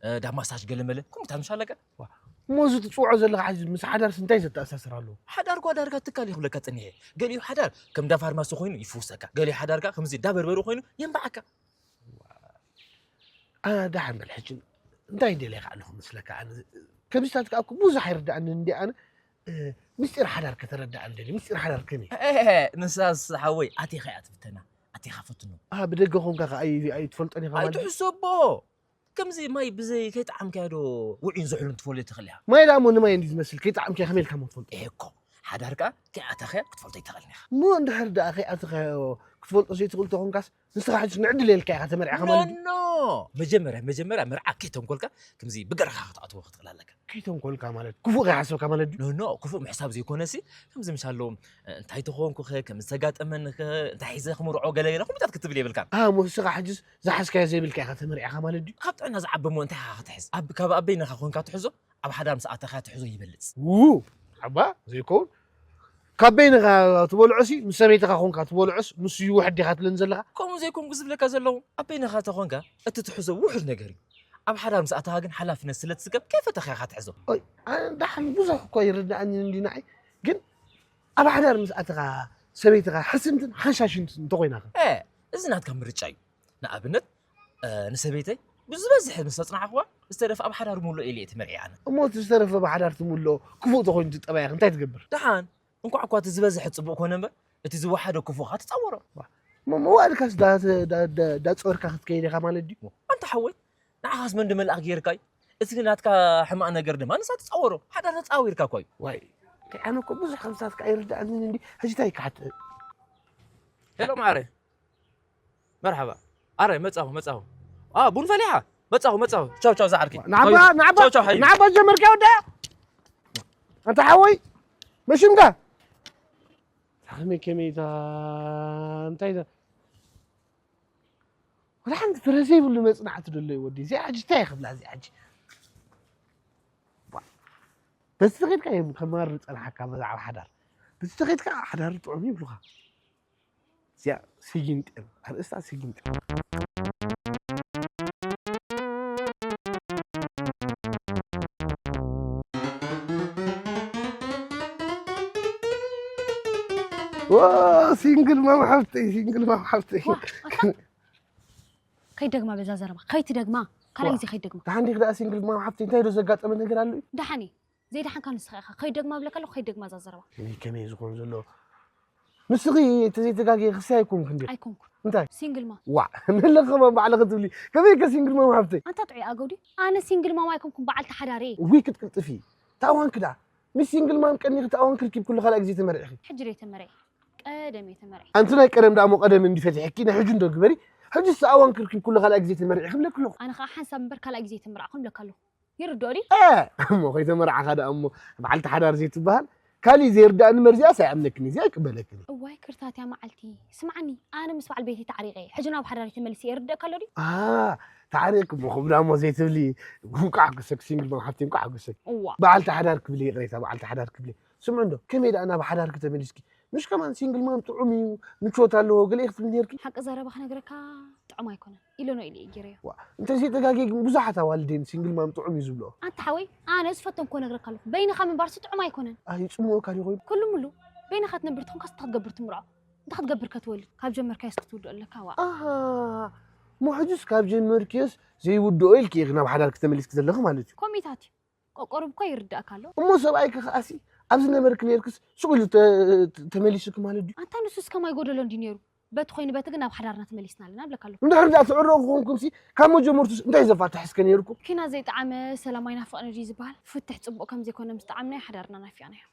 እ፣ ዳ ማሳጅ ገለመለ፣ ከምኡታት ምሽ ኣለካ። ዋ፣ እሞ እዚ ትጽውዖ ዘለኻ ሕጂ ምስ ሓዳርሲ እንታይ ዘተኣሳስር ኣለዎ? ሓዳር እኳ ዳርጋ ትካል እዩ ክብለካ ጸኒሐ። ገሊኡ ሓዳር ከም ዳ ፋርማሲ ኮይኑ ይፍውሰካ። ገሊኡ ሓዳር ከኣ ከምዚ ዳ በርበረ ኮይኑ የንብዓካ። ኣነ ደሓን በል ሕጂ እንታይ ደልየ ከ ኣለኹ መስለካ? ኣነ ከምዚታት ከኣ እኮ ብዙሕ ኣይርድኣንን እንዲ ኣነ፣ እ፣ ምስጢር ሓዳር ከተረድኣኒ ደልየ። ምስጢር ሓዳር ከመይ? ኤ፣ ንሳስ ሓወይ ኣቲኻ እያ ትፍተና። ኣቲኻ ፈትኖ። ኣ፣ ብደገ ኾንካ ከኣ ኣይ-፣ ኣይትፈልጦን ኢኻ ማለት እዩ? ኣይትሕሰቦ። ከምዚ ማይ ብዘይ ከይጠዓምካዮ ዶ ውዑይን ዝሑልን ትፈልዮ ትኽእል ኢኻ? ማይ ደኣ እሞ ንማይ እንዲ ዝመስል ከይጠዓምካዮ ከመይ ኢልካ እሞ ትፈልጦ? ኤ እኮ፣ ሓዳር ከኣ ከይኣተኻዮ ክትፈልጦ ኣይትኽእልን ኢኻ። እሞ እንድሕር ደኣ ከይኣተኻዮ ክትፈልጦ ዘይትኽእል ተኾንካስ፣ ንስኻ ሕጂ ንዕድል የልካ ኢኻ ተመርዒኻ ማለት ድዩ? ኖ፣ ኖ። መጀመርያ፣ መጀመርያ መርዓ ከይተንኮልካ ከምዚ ብገርኻ ክትኣትዎ ክትኽእል ኣለካ። ከይተንኮልካ ማለት ክፉእ ከይሓሰብካ ማለት ድዩ? ኖ፣ ኖ፣ ክፉእ ምሕሳብ ዘይኮነሲ፣ ከምዚ ምሻሎ፣ እ፣ እንታይ ተኾንኩኸ፣ ከም ዝተጋጠመንኸ፣ እንታይ ሒዘ ክምርዖ ገለ ገለ፣ ከምኡታት ክትብል የብልካን። ኣ፣ እሞ ንስኻ ሕጅስ ዝሓዝካዮ ዘይብልካ ኢኻ ተመርዒኻ ማለት ድዩ? ካብ ጥዕና ዝዓቢ እሞ እንታይ ኢኻ ክትሕዝ? ኣብ፣ ካብ ኣበይነኻ ኮንካ ትሕዞ፣ ኣብ ሓዳር ምስ ኣተኻ ትሕዞ ይበልጽ። ው፣ ሓባ ዘይከውን። ካብ በይንኻ ትበልዖሲ፣ ምስ ሰበይትኻ ኮንካ ትበልዖስ፣ ንሱ ይውሕድ ዲኻ ትብለኒ ዘለኻ? ከምኡ ዘይኮንኩ ዝብለካ ዘለኹ፣ ኣብ በይንኻ ተኾንካ፣ እቲ ትሕዞ ውሑድ ነገር እዩ። ኣብ ሓዳር ምስ ኣተኻ ግን ሓላፍነት ስለ ትስከም፣ ከይፈተኻ ኢኻ ትሕዞ። ኦይ፣ ኣነ ደሓን ብዙሕ እኮ ይርድኣኒ እንዲ ንዓይ፣ ግን ኣብ ሓዳር ምስ ኣተኻ ሰበይትኻ ሕስምትን ሓንሻሽንትን እንተኾይናኸ? ኤ፣ እዚ ናትካ ምርጫ እዩ። ንኣብነት፣ እ፣ ንሰበይተይ ብዝበዝሐ ምስ ኣጽናዕኽዋ፣ ዝተረፈ ኣብ ሓዳር ምውልኦ ኢለ እየ ተመርዕየ ኣነ። እሞ እቲ ዝተረፈ ብሓዳር ትምልኦ ክፉእ ተኾይኑ እቲ ጠባያኸ እንታይ ትገብር? ደሓን፣ እንኳዕ እኳ እቲ ዝበዝሐ ጽቡቕ ኮነ እምበር፣ እቲ ዝወሓደ ክፉእ ኸኣ ትጻወሮ። ዋ፣ እሞ መዋእልካስ ዳ-፣ ዳ-፣ ዳ-፣ ዳጸወርካ ክትከይድ ኢኻ ማለት ድዩ? ኣንታ ሓወይ፣ ንዓኻስ መን ድመልኣኽ ገይርካ እዩ? እቲ ናትካ ሕማቕ ነገር ድማ ንሳ ትጻወሮ። ሓዳር ተጻዊርካ እኳ እዩ። ዋይ፣ እንታይ ኣነ እኮ ብዙሕ ከምሳትካ ኣይርድኣንን እንዲ፣ ሕጂ እንታይ ክሓት-? ሄሎ ማዕረ። መርሓባ። ኣረ መጻኹ፣ መጻኹ። ኣ፣ ቡን ፈሊሓ? መጻኹ፣ መጻኹ። ቻው፣ ቻው፣ ዝዓርከይ። ንዓባ፣ ንዓባ፣ ቻው፣ ቻው፣ ሓይቢ። ንዓባ ጀመርካ ወዳ። ኣንታ ሓወይ፣ መሽምካ። ከመይ፣ ከመይ፣ እታ፣ እንታይ፣ እታ፣ ወላ ሓንቲ ፍረ ዘይብሉ መጽናዕቲ ዶ ኣሎ እዩ ወዲ? እዚኣ ሕጂ እንታይ ክብላ፣ እዚኣ ሕጂ? ዋ፣ በዚ ተኸድካ እዮም ከማር ጸናሓካ ብዛዕባ ሓዳር። በዚ ተኸድካ ሓዳር ጥዑም ይብሉኻ። እዚኣ ስጊንጢ፣ ኣርእስታ ስጊንጢ። ዋ፣ ሲንግል ማም ሓብተይ፣ ሲንግል ማም ሓብተይ። ዋ፣ ኣታ ከይደግማ በዛ ዘረባ፣ ከይትደግማ፣ ካልኣይ ግዜ ከይትደግማ። ደሓን ዲኺ ደኣ ሲንግል ማም ሓብተይ፣ እንታይ ዶ ዘጋጠመ ነገር ኣሎ እዩ? ደሓን እየ። ዘይደሓንካ ንስኻ ኢኻ። ከይደግማ እብለካ ኣለኹ፣ ከይደግማ እዛ ዘረባ። ከመይ፣ ከመይ እዩ ዝኾን ዘሎ? ንስኺ ተዘይተጋግየ ክሲ ኣይኮንክን ዲኺ? ኣይኮንኩን። እንታይ? ሲንግል ማም። ዋዕ፣ ንለኸ ማም ባዕልኺ ትብሊ። ከመይ ከ ሲንግል ማም ሓብተይ? ኣንታ ጥዑይ ኣገው ድዩ? ኣነ ሲንግል ማም ኣይኮንኩን፣ በዓልቲ ሓዳር እየ። ውይ ክትቅልጥፊ። ታዋንኪ ደኣ። ምስ ሲንግል ማም ቀኒኺ ታዋንኪ ርኪብ ኩሉ ካልኣይ ግዜ ተመሪዕኺ። ሕጂ ድየ ተመሪዐ? ቀደም እየ ተመሪዐ። ኣንቲ ናይ ቀደም ደኣ እሞ ቀደም እንዲ ፈቲሕኪ፣ ናይ ሕጂ እንዶ ግበሪ። ሕጂ ሰኣዋን ክርኪብ ኩሉ ካልኣይ ግዜ ተመሪዒ ክብለኪ ኣለኹ። ኣነ ኸኣ ሓንሳብ እምበር ካልኣይ ግዜ ተመራዕኹ ንብለካ ኣለኹ። ይርድኦ ድዩ? እ፣ እሞ ከይተመርዓኻ ደኣ እሞ በዓልቲ ሓዳር ዘይትበሃል። ካሊእ ዘይርድኣኒ መርዚኣስ ኣይኣምነክን እየ፣ ኣይቅበለክን እየ። እዋይ ክርታትያ መዓልቲ። ስምዓኒ፣ ኣነ ምስ በዓል ቤተይ ተዓሪቐ፣ ሕጂ ናብ ሓዳረይ ተመሊሰ እየ፣ ይርድኣካ ኣሎ ድዩ? ኣ፣ ተዓሪቕኪ እሞ ከምኡ ደኣ እሞ ዘይትብሊ። እንቋዕ ኣጎሰኪ ሲንግል ማም ሓፍተይ፣ እንቋዕ ኣጎሰኪ። እዋ። በዓልቲ ሓዳር ክብሊ፣ ይቕሬታ፣ በዓልቲ ሓዳር ክብሊ። ስምዑ እንዶ፣ ከመይ ደኣ ናብ ሓዳርኪ ተመሊስኪ? ምሽ ከማን ሲንግል ማም ጥዑም እዩ፣ ምቾት ኣለዎ፣ ገለ ኢኺ ትብሊ ነይርኪ። ሓቂ ዘረባ ክነግረካ ጥዑም ኣይኮነን ኢለ ነው ኢለ እየ ገይረዮ። ዋ፣ እንተዘይተጋግየ ግን ብዙሓት ኣዋልድ እየን ሲንግል ማም ጥዑም እዩ ዝብልኦ። ኣንታ ሓወይ፣ ኣነ ዝፈተንክዎ ነግረካ ኣለኹ። በይንኻ ምንባርሲ ጥዑም ኣይኮነን። ኣይ፣ ይጽምወካ ድዩ ኮይኑ? ኩሉ ሙሉ በይንኻ ትነብር ትኾንካስ እንታይ ክትገብር ትምርዖ? እንታይ ክትገብር ከ ትወልድ? ካብ ጀመርካዮስ ክትውድኦ ኣለካ፣ ዋእ። ኣሃ፣ እሞ ሕጅስ ካብ ጀመርክዮስ ዘይውድኦ ኢልኪ ኢኺ ናብ ሓዳርኪ ተመሊስኪ ዘለኺ ማለት እዩ። ከምኡታት እዩ። ቆቆርብ እኮ ይርዳእካ ኣሎ። እሞ ሰብኣይኪ ከኣሲ ኣብ ዝነበርኪ ነይርክስ ሱቕ ኢሉ ተ- ተ- ተመሊሱኪ ማለት ድዩ? ኣንታ ንሱስ ከማይ ጎደሎ እንድዩ ነይሩ። በቲ ኮይኑ በቲ ግን ናብ ሓዳርና ተመሊስና ኣለና እብለካ ኣለኹ። እንድሕር ደኣ ትዕረቑ ኮንኩምሲ ካብ መጀመርቱስ እንታይ ዘፋትሕ እስከ ነይርኩም? ኪናት ዘይጠዓመ ሰላም ኣይናፍቕን ድዩ ዝበሃል? ፍትሕ ጽቡቕ ከም ዘይኮነ ምስ ጠዓምናዮ ሓዳርና ናፊቕናዮ።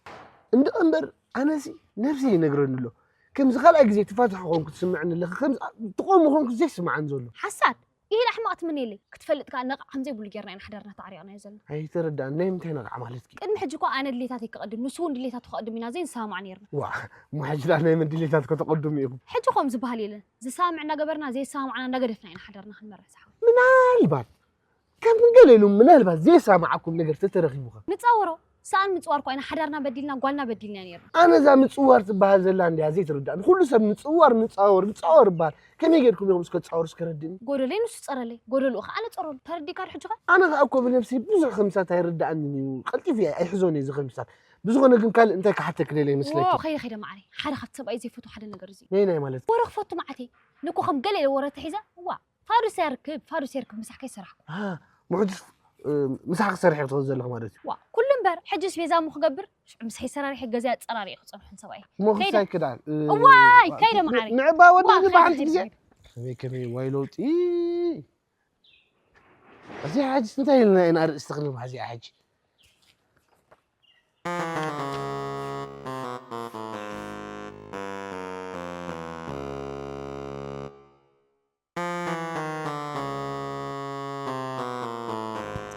እንድዒ እምበር ኣነሲ ነብሰይ ይነግረኒ ኣሎ። ከምዚ ካልኣይ ግዜ ትፋትሑ ኮንኩ ትስምዕኒ ኣለኺ፣ ከምዚ ትቖሙ ኮንኩ ዘይስምዓኒ ዘሎ። ሓሳድ! ኢሂድ ኣሕማቕ ትምነየለይ። ክትፈልጥ ከኣ ነቓዕ ከም ዘይብሉ ጌርና ኢና ሓዳርና ተዓሪቕናዮ ዘለና። ኣይተረድኣን፣ ናይ ምንታይ ነቓዕ ማለትኪ? ቅድሚ ሕጂ እኮ ኣነ ድሌታተይ ከቐድም፣ ንሱ እውን ድሌታቱ ከቐድም ኢና ዘይንሰማማዕ ኔርና። ዋእ፣ እሞ ሕጂ ደኣ ናይ መን ድሌታት ከተቐድሙ ኢኹም? ሕጂ ከምኡ ዝበሃል የለን። ዝሰማማዕ እናገበርና ዘይሰማማዕና እናገደፍና ኢና ሓዳርና ክንመርሕ ዝሓወይ። ምናልባት፣ ከም ገለ ኢሉ ምናልባት ዘይሰማማዓኩም ነገር ተተረኺቡኸ? ንጻወሮ። ሰኣን ምጽዋር እኳ ኢና ሓዳርና በዲልና ጓልና በዲልና ኔርና። ኣነ እዛ ምጽዋር ትበሃል ዘላ እንድያ ዘይትርዳእኒ። ኩሉ ሰብ ምጽዋር ንጻወር ንጻወር ይበሃል። ከመይ ጌርኩም ኢኹም እስከ ትጻወሩ እስከ ረድእኒ? ጎደለይ ንሱ ጸረለይ፣ ጎደልኡ ከኣ ኣነ ጸረሉ። ተረዲእካ ዶ ሕጂ ኸ? ኣነ ከኣ እኮ ብነብሰይ ብዙሕ ኸምሳት ኣይርድኣንን እዩ። ቀልጢፈ እየ ኣይሕዞን እየ እዚ ኸምሳት። ብዝኾነ ግን ካልእ እንታይ ክሓተኪ ደልየ ይመስለኪ? ዎ፣ ኸይደ ኸይደ መዓረይ። ሓደ ካብቲ ሰብኣይ ዘይፈትዎ ሓደ ነገር እዚ እዩ። ነየናይ ማለት? ወረ ክፈቱ መዓተይ። ንኮ ከም ገለ ኢለ ወረ ተሒዘ፣ እዋ። ፋዱስ የርክብ ፋዱስ የርክብ ምሳሕ ከይሰራሕኩ። ኣሃ፣ ምሕጁስ ምሳሕ ክሰርሕ ክትኽእል ዘለኹ ማለት እዩ። ዋ ኩሉ እምበር ሕጅስ ቤዛ እሞ ክገብር ሽዑ ምሳሕ ይሰራርሕ ገዛ ኣጸራሪየ ክጸንሑ ንሰብኣይ። እሞ ከይደ። ክሳይ ክዳን። እዋይ ከይደ መዓረይ። ምዕባ ወደኒ ዋ፣ ብሓንቲ ከይደ፣ ግዜ። ከይደ። ከመይ ከመይ ዋይ ለውጢ። እዚኣ ሕጅስ እንታይ ኢልና ኢና ኣርእስቲ ክንህባ እዚኣ ሕጂ?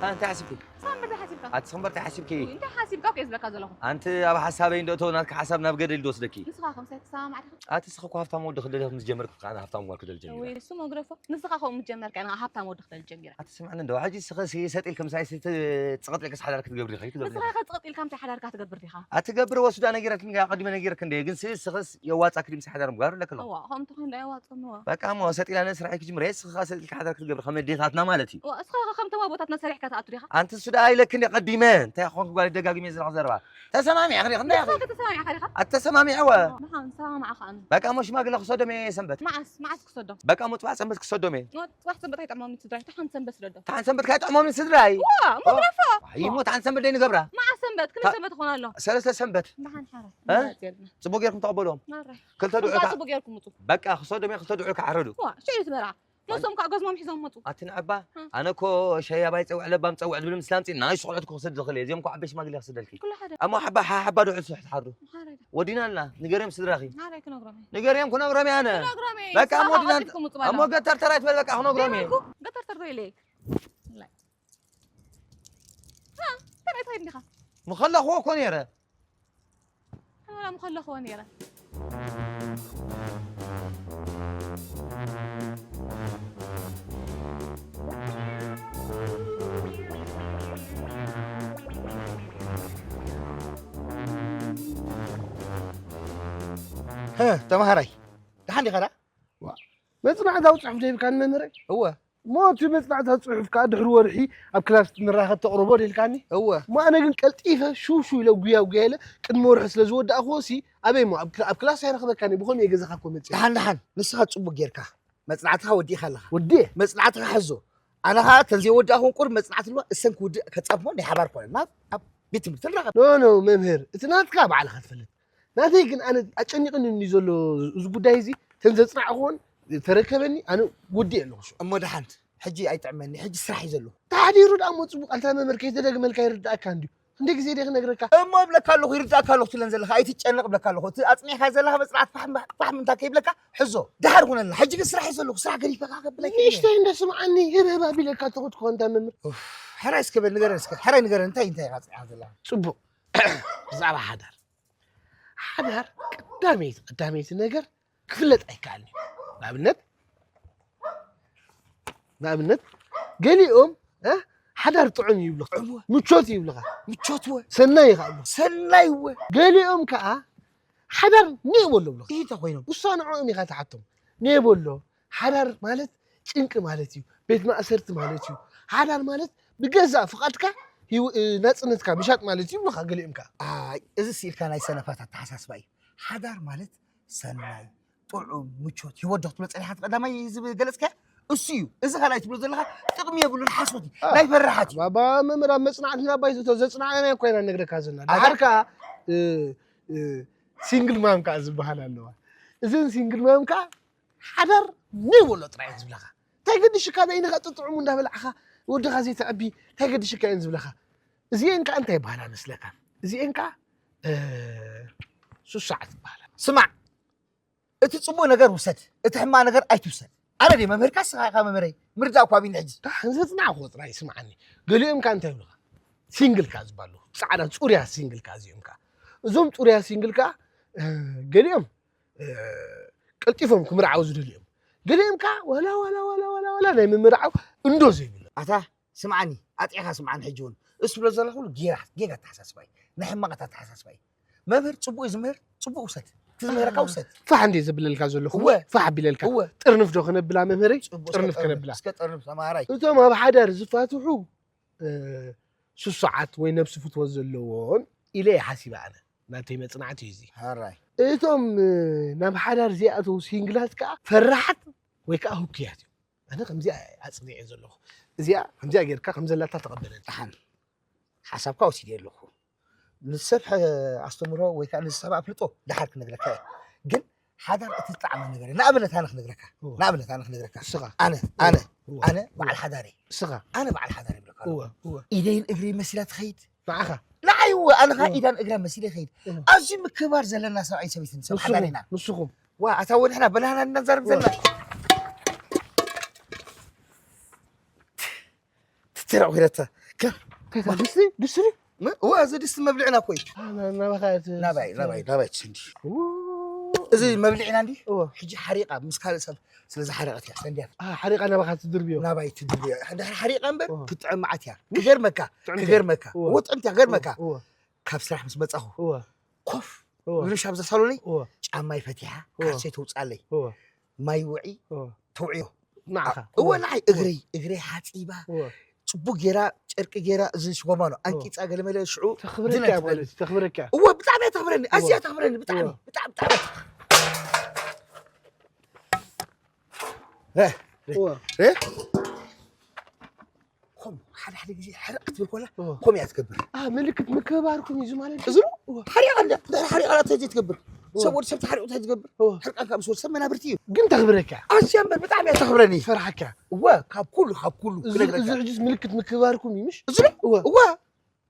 እንታይ ሓሲብኪ? ሳምሪ ሓሲብካ? ኣቲ ሰንበርቲ ሓሲብኪ? እንታይ ሓሲብካ እኮ እየ ዝብለካ ዘለኹ። ኣንቲ ኣብ ሓሳበይ እንዶ እቶ ናትካ ሓሳብ ናብ ገደል ዝወስደኪ። ንስኻ ከምሳይ ትሰማማዕ ዲኻ? ኣቲ ስኻ እኮ ሃብታም ወዲ ክደልያ ምስ ጀመርኩ ከዓ ሃብታም ጓል ክደል ጀሚረ። ወይ ንሱ መግረፎ ንስኻ ከምኡ ምስ ጀመርካ ኢና ሃብታም ወዲ ክደል ጀሚረ። ኣቲ ስምዕኒ እንዶ ሕጂ ስኸ ሰጥ ኢልኪ ምሳይ ሲ ትጸቐጥ ኢልኪ ሓዳር ክትገብሪ ዲኺ ትገብሪ? ንስኻ ከ ጸቐጥ ኢልካ ምሳይ ሓዳርካ ትገብር ዲኻ? ኣቲ ገብሪ ወስዳ ነጊራትኒ ቀዲመ ነጊርክ እንደ ግን ሲ ስኸስ የዋጻ ክዲ ምሳይ ሓዳር ምግባር ኣለክ ኣለኹ። እዋ ከምቲ ኾን ዳ የዋጽ በቃ እሞ ሰጥ ኢላ ነስራሕ ክጅምር እየ፣ እስኻ ሰጥ ኢልካ ሓዳር ክትገብር ከም ኣዴታትና ማለት እዩ። እዋ እስኻ ከ ከምቶም ኣቦታትና ሰሪሕካ ትኣቱ ዲኻ? ኣንቲ እሱ ደኣ ኢለክን እየ ቀዲመ፣ እንታይ ኾንክ ጓል ደጋጊመ ዝረኽ ዘረባ። ተሰማሚዕኺ ዲኺ እንታይ ኢኺ? ንስኻ ተሰማሚዕካ ዲኻ? ኣተሰማሚዐወ። ደሓን ሰማማዕኻ ኣነ። በቃ እሞ ሽማግለ ክሰዶም እየ ሰንበት። መዓስ መዓስ ክሰዶም? በቃ እሞ ጽባሕ ሰንበት ክሰዶም እየ። ጽባሕ ሰንበት ኣይጥዕሞምን ስድራይ፣ ደሓን ሰንበት ስደዶም። ደሓን ሰንበት ካይጥዕሞምን ስድራይ? ዋ እሞ ግረፎ። ኣይ እሞ ደሓን ሰንበት ደይ ንገብራ። መዓስ ሰንበት? ክንደይ ሰንበት ክኾን ኣሎ? ሰለስተ ሰንበት። ደሓን ሓረ። እ? ጽቡቅ ጌርኩም ተቐበልዎም። ማራ። ክልተ ድዑ እባ ከ ጽቡቅ ጌርኩም ውጹ። በቃ ክሰዶም እየ፣ ክልተ ድዑ ክዓረዱ። ዋ ሽዑ ትበልዓ። ነሶም ከዓ ገዝሞም ሒዞም መፁ። ኣቲ ንዕባ፣ ኣነ እኮ ሻይ ኣባይ ፀውዕ ለባም ፀውዕ ዝብል ምስላም ፅና ናይ ሽኩዕለት እኮ ክሰድ ዝኽእል እየ። እዚኦም እኮ ዓበይ ሽማግሌ ክሰደልኪ። ኩሉ ሓደ። ኣሞ ሓባ ሓ ሓባ ዶ ዕልሱ ሕትሓሩ። ወዲና ኣላ። ንገርዮም ስድራኺ። ንገርዮም ክነግሮም እየ ኣነ። በቃ እሞ ወዲና። እሞ ገተርተር ኣይትበል በቃ ክነግሮም እየ። ገተርተር ዶ ኢለይክ። ተረእት ኸይድ እንዲኻ። ምኸለኽዎ እኮ ነይረ። ኣላ ምኸለኽዎ ነይረ። ተምሃራይ ደሓን ዲኻ? ዳ መፅናዕታዊ ፅሑፍ ዘይብልካኒ መምህረይ? እወ። እሞ እቲ መፅናዕታዊ ፅሑፍ ከዓ ድሕሪ ወርሒ ኣብ ክላስ ንራኸብ ተቕርቦ ደልካኒ? እወ። እሞ ኣነ ግን ቀልጢፈ ሽው ሽው ኢለ ጉያ ጉያ ኢለ ቅድሚ ወርሒ ስለ ዝወዳእክዎ ሲ ኣበይ እሞ ኣብ ክላ- ኣብ ክላስ ኣይረኽበካኒ ብኸምኡ እየ ገዛኻ እኮ መፅእ። ደሓን ደሓን ንስኻ ፅቡቅ ጌርካ መፅናዕትኻ ወዲእካ ኣለኻ። ወዲእ? መፅናዕትኻ ሕዞ። ኣነ ኸዓ እተን ዘይወዳእክወን ቁሩብ መፅናዕቲ ኣለዋ እሰን ክውድእ ከፃብሞ ናይ ሓባር ኮነ ናብ ኣብ ቤት ትምህርቲ ንራኸብ። ኖ ኖ መምህር እቲ ናትካ ባዕልኻ ትፈልጥ ናተይ ግን ኣነ ኣጨኒቕኒ እንዲ ዘሎ እዚ ጉዳይ እዚ ተን ዘፅናዕኽዎን ተረከበኒ ኣነ ወዲእ ኣለኹ ሽዑ። እሞ ደሓን ሕጂ ኣይጥዕመኒ ሕጂ ስራሕ እዩ ዘለኹ። ተሓዲሩ ደኣ እሞ ፅቡቅ ኣንታ መምህር ከይተደግመልካ ይርድኣካ እንድዩ። ክንደይ ግዜ ድየ ክነግረካ? እሞ እብለካ ኣለኹ ይርድኣካ ኣለኹ ትለን ዘለኻ ኣይትጨነቕ እብለካ ኣለኹ። እቲ ኣፅኒዕካ ዘለኻ መፅናዕት ፋሕም ፋሕም እንታ ከይብለካ ሕዞ። ደሓር ኩነልና ሕጂ ግን ስራሕ እዩ ዘለኹ ስራሕ ገዲፈካ ከብለካ እየ። ንእሽተይ እንደ ስምዓኒ ህብህብ ኣቢለካ ተኹትኮ ኣንታ መምህር። ኡፍ፣ ሕራይ እስከ በል ንገረን እስከ ሕራይ ንገረን እንታይ እንታይ ኢኻ ኣፅኒዕካ ዘለኻ? ፅቡቅ ብዛዕባ ሓዳር ሓዳር ቀዳመይቲ ቀዳመይቲ ነገር ክፍለጥ ኣይከኣልን እዩ። ንኣብነት ንኣብነት ገሊኦም እ፣ ሓዳር ጥዑም እዩ ይብሉኻ፣ ምቾት እዩ ይብሉኻ፣ ምቾት ወ፣ ሰናይ እዩ ከዓ ይብሉኻ። ሰናይ ወ። ገሊኦም ከዓ ሓዳር ኔ በሎ ይብሉኻ። እንታይ ኮይኖም? ውሳንዖም ኢኻ ትሓቶም። ኔ በሎ ሓዳር ማለት ጭንቂ ማለት እዩ፣ ቤት ማእሰርቲ ማለት እዩ። ሓዳር ማለት ብገዛእ ፍቓድካ ህይወ- እ፣ ናጽነትካ ምሻጥ ማለት እዩ ይብሉኻ ገሊኦም ከዓ። ኣይ፣ እዚ ስኢልካ ናይ ሰነፋት ኣተሓሳስባ እዩ። ሓዳር ማለት ሰናይ፣ ጥዑም፣ ምቾት ህይወት ዶ ክትብሎ ጸኒሓ? እቲ ቀዳማይ ዝገለጽካዮ እሱ እዩ። እዚ ካልኣይ ትብሎ ዘለኻ ጥቕሚ የብሉን፣ ሓሶት እዩ፣ አ፣ ናይ ፈራሓት እዩ። ባባ መምህር ኣብ መጽናዕትና ባይቶ ዘጽናዕናዮ እኮ ኢና ንነግረካ ዘለና። ኣታ- ደሓር ከኣ፣ እ፣ እ፣ ሲንግል ማም ከኣ ዝበሃል ኣለዋ። እዘን ሲንግል ማም ከኣ ሓዳር ኔ በሎ ጥራይ እየን ዝብላኻ። እንታይ ገድሽካ በይንኻ ጥጥዑሙ እንዳበላዕኻ ወድኻ ዘይተዕቢ እንታይ ገድሽካ እየን ዝብላኻ። እዚኤን ከኣ እንታይ ይበሃላ መስለካ? እዚኤን ከኣ፣ እ፣ ሱሳዓት ይበሃላ። ስማዕ፣ እቲ ጽቡቕ ነገር ውሰድ፣ እቲ ሕማቕ ነገር ኣይትውሰድ። ኣነ ድየ መምህርካ? ንስኻ ኢኻ መምህረይ። ምርዳእ እኳ ኣብኒ ሕጂ። ደሓን ዘጽናዕክዎ ጥራይ ስምዓኒ። ገሊኦም ከኣ እንታይ ይብሉኻ? ሲንግል ከኣ ዝበሃሉ፣ ጻዕዳ ጽሩያ ሲንግል ከኣ እዚኦም ከኣ። እዞም ጽሩያ ሲንግል ከኣ፣ እ፣ ገሊኦም፣ እ፣ ቀልጢፎም ክምርዓው ዝደልዩ እዮም። ገሊኦም ከኣ ዋላ፣ ዋላ፣ ዋላ፣ ዋላ፣ ዋላ ናይ ምምርዓው እንዶ ዘይብሉ። ኣታ ስምዓኒ፣ ኣጥዒኻ ስምዓኒ ሕጂ እውን። እሱ ዝብሎ ዘሎ ኩሉ ጌራ፣ ጌጋ ኣተሓሳስባ እዩ። ናይ ሕማቓት ኣተሓሳስባ እዩ። መምህር ጽቡቕ እዩ ዝምህር፣ ጽቡቕ ውሰድ። እቲ ዝምህረካ ውሰድ። ፋሕ እንዴ ዘብለልካ ዘለኹ? እወ። ፋሕ ኣቢለልካ። እወ። ጥርንፍ ዶ ከነብላ መምህረይ? ጽቡቕ፣ እስከ ጥርንፍ ጥርንፍ፣ ከነብላ። እስከ ጥርንፍ ተምሃራይ። እቶም ኣብ ሓዳር ዝፋትሑ፣ እ፣ ስሱዓት ወይ ነብሲ ፍትወት ዘለዎም ኢለ እየ ሓሲበ ኣነ። ናተይ መጽናዕቲ እዩ እዚ። ሕራይ። እቶም፣ እ፣ ናብ ሓዳር ዘይኣተዉ ሲንግላት ከኣ ፈራሓት ወይ ከኣ ህኩያት እዮም። ኣነ ከምዚኣ ኣጽኒዐ ዘለኹ። እዚኣ ከምዚኣ ጌርካ ከም ዘላታ ተቐበለኒ። ደሓን ሓሳብካ ወሲደ ኣለኹ። ንሰብ ሐ-፣ ኣስተምህሮ ወይ ከኣ ንሰብ ኣፍልጦ ደሓር ክነግረካ እየ። ግን ሓዳር እቲ ዝጠዓመ ነገር እዩ። ንኣብነት ኣነ ክነግረካ። እወ። ንኣብነት ኣነ ክነግረካ። እስኻ። ኣነ፣ እወ፣ ኣነ፣ እወ፣ ኣነ እወ። በዓል ሓዳር እየ። እስኻ። ኣነ በዓል ሓዳር እየ ይብለካ ኣለኹ። እወ፣ እወ። ኢደይን እግረይ መሲላ ትኸይድ። ንዓኻ? ንዓይ እወ፣ ኣነ ኸኣ እወ። ኢዳን እግራ መሲለ ይኸይድ። እወ። ኣዝዩ ምክብባር ዘለና ሰብኣይን ሰበይትን ሰብ ንስኹም፣ ሓዳር ኢና። ንስኹም። ዋ፣ ኣታ ወድሕና በላህና እናዛረብ እወ። ዘለና። ትትረቕ ዊረታ። ከ-፣ ከይታ ድስቲ? ድስቲ ድዩ? ም-፣ እወ፣ እዚ ድስቲ መብልዕና እኮ እዩ። አ፣ ና-፣ ናባኻ እቲ ናባይ፣ ድስቲ ናባይ፣ ናባይ ትሰንዲ። ው-፣ እዚ መብልዕና እንዲ? እወ። ሕጂ ሓሪቓ ምስ ካልእ ሰብ ስለ ዝሓረቐት እያ፣ ሰንድያ። አ፣ ሓሪቓ ናባኻ ትድርብዮ? ናባይ ትድርብዮ። እንድሕር ሓሪቓ እምበር እወ። ክትጥዕም መዓት እያ። ክገርመካ፣ ትጥዕም ክገርመካ። እወ። እወ፣ ጥዕምቲ እያ፣ ክገርመካ። እወ፣ እወ። ካብ ስራሕ ምስ መጻኹ እወ። ኮፍ እወ። ኢሉ ሻብ ዘሳሉለይ እወ። ጫማይ ፈቲሓ፣ እወ። ካልሰይ ተውጻለይ። እወ። ማይ ውዒ እወ። ተውዕዮ። ንዓኻ? እወ፣ እወ። ንዓይ እግረይ፣ እግረይ ሓጺባ፣ እወ። ጽቡቅ ጌራ፣ ጨርቂ ጌራ፣ እዚ ሽጎማ ነው። እወ። ኣንቂጻ ገለመለ ሽዑ ተኽብረካ ድነት እያ ማለት እዩ፣ ተኽብረካ። እወ፣ ብጣዕሚ እያ ተኽብረኒ፣ እወ። ኣዝያ ተኽብረኒ፣ ብጣዕሚ፣ እወ። ብጣዕሚ፣ ብጣዕሚ። ረ፣ ረ፣ እወ። ረ። ኮም፣ ሓደ ሓደ ግዜ ሕርቕ ክትብል ኮላ፣ እወ። ኮም እያ ትገብር። አ፣ ምልክት ምክብባርኩም እዩ እዚ ማለት እዩ። እዚ ነው? እወ። ሓሪቓ እንድያ፣ ድሕሪ ሓሪቓ ላ እንታይ ትገብር? እወ። ሰብ ወዲ ሰብ ተሓሪቑ እንታይ ዝገብር? እወ። ሕርቃንካ ምስ ወዲ ሰብ መናብርቲ እዩ። ግን ተኽብረካ። ኣዝያ እምበር ብጣዕሚ እያ ተኽብረኒ። ፈርሓካ። እወ፣ ካብ ኩሉ፣ ካብ ኩሉ እዚ፣ ክነግረካ። እዚ ሕጂስ ምልክት ምክብባርኩም እዩ፣ ምሽ? እዚ ዶ? እወ። እወ።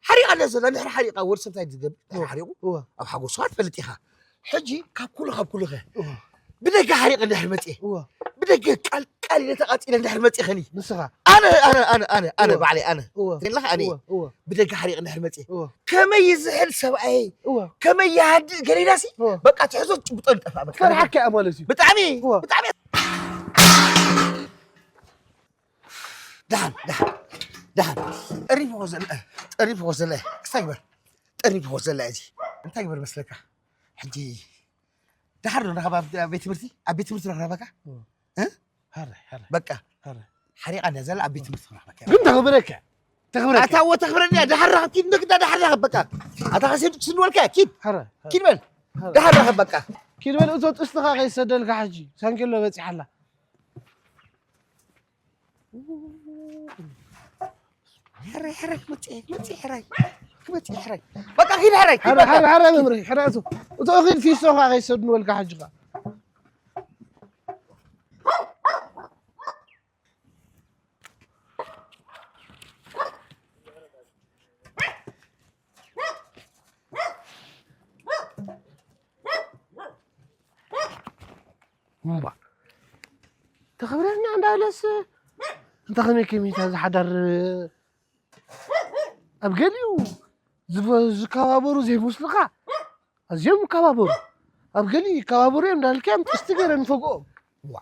ሓሪቓ እንድያ ዘላ፣ እንድሕር ሓሪቓ ወዲ ሰብ እንታይ ዝገብር? እንታይ እወ። ሓሪቑ? እወ። ኣብ ሓጎስኻ ትፈልጥ ኢኻ። ሕጂ ካብ ኩሉ፣ ካብ ኩሉ ኸ? እወ። ብደገ ሓሪቐ እንድሕር መፅየ? እወ። ብደገ ቃል፣ ቃል ኢለ ተቓፂለ እንድሕር መፅየ ኸኒ? ንስኻ? ኣነ፣ ኣነ፣ ኣነ፣ ኣነ፣ ኣነ እወ። ባዕለይ፣ ኣነ። እወ። ዘለኻ ኣነ። እወ፣ እወ። ብደገ ሓሪቐ እንድሕር መፅየ? እወ። ከመይ ይዝሕል ሰብኣየይ? እወ። ከመይ ይሃድእ ገሊላሲ? እወ። በቃ ትሕዞ ትጭብጦ ይጠፍኣ፣ በቃ። ፈርሓካ እያ ማለት እዩ። ብጣዕሚ፣ እወ። ብጣዕሚ። ደሓን፣ ደሓን፣ ደሓን። ጠሪፉ ኮ ዘለ፣ ጠሪፉ ኮ ዘለ። ክስታይ ግበር። ጠሪፉ ኮ ዘለ እዚ። እንታይ ግበር መስለካ? ሕጂ ደሓር ዶ ንረኸባ ኣብ፣ ኣብ ቤት ትምህርቲ? ኣብ ቤት ትምህርቲ ዶ ንረኸባካ? እወ። እ? ሃራይ፣ ሃራይ። በቃ። ሃራይ። ሓሪቓ እንድያ ዘላ ኣብ ቤት ትምህርቲ ንረኸባካ። ግን ተኽብረካ። ተኽብረካ። ኣታ እወ ተኽብረኒ እያ። ደሓር ረኸብ፣ ኪድ ንግዳ ደሓር ረኸብ በቃ። ኣታ ኸሴዱ ትስንወልካ፣ ኪድ። ሃራይ፣ ሃራይ። ኪድ በል። ሃራይ። ደሓር ረኸብ በቃ። ኪድ በል እቶ ጥስትኻ ከይሰደልካ ሕጂ። ሳንኬሎ በጺሓላ። ሕራይ፣ ሕራይ፣ ክመጽእ፣ ክመጽእ፣ ሕራይ፣ ክመጽእ፣ ሕራይ። በቃ፣ ኪድ፣ ሕራይ፣ ኪድ፣ ሕራይ፣ በቃ። ሕራይ፣ ሕራይ፣ መምርሒ፣ ሕራይ፣ እቶ፣ እቶ፣ ኪድ፣ ፊስቶኻ ከይሰድንወልካ፣ ሕጂ ኸኣ። እምባ። ተኽብረና እንዳበለስ፣ እንተ ኸመይ ከመይ እታ ዝሓዳር ኣብ ገሊኡ ዝፈ-፣ ዝከባበሩ ዘይመስሉኻ? ኣዝዮም ይከባበሩ። ኣብ ገሊኡ ይከባበሩ እዮም እንዳልካዮም ጥስቲ ገይረ ንፈግኦም። ዋ።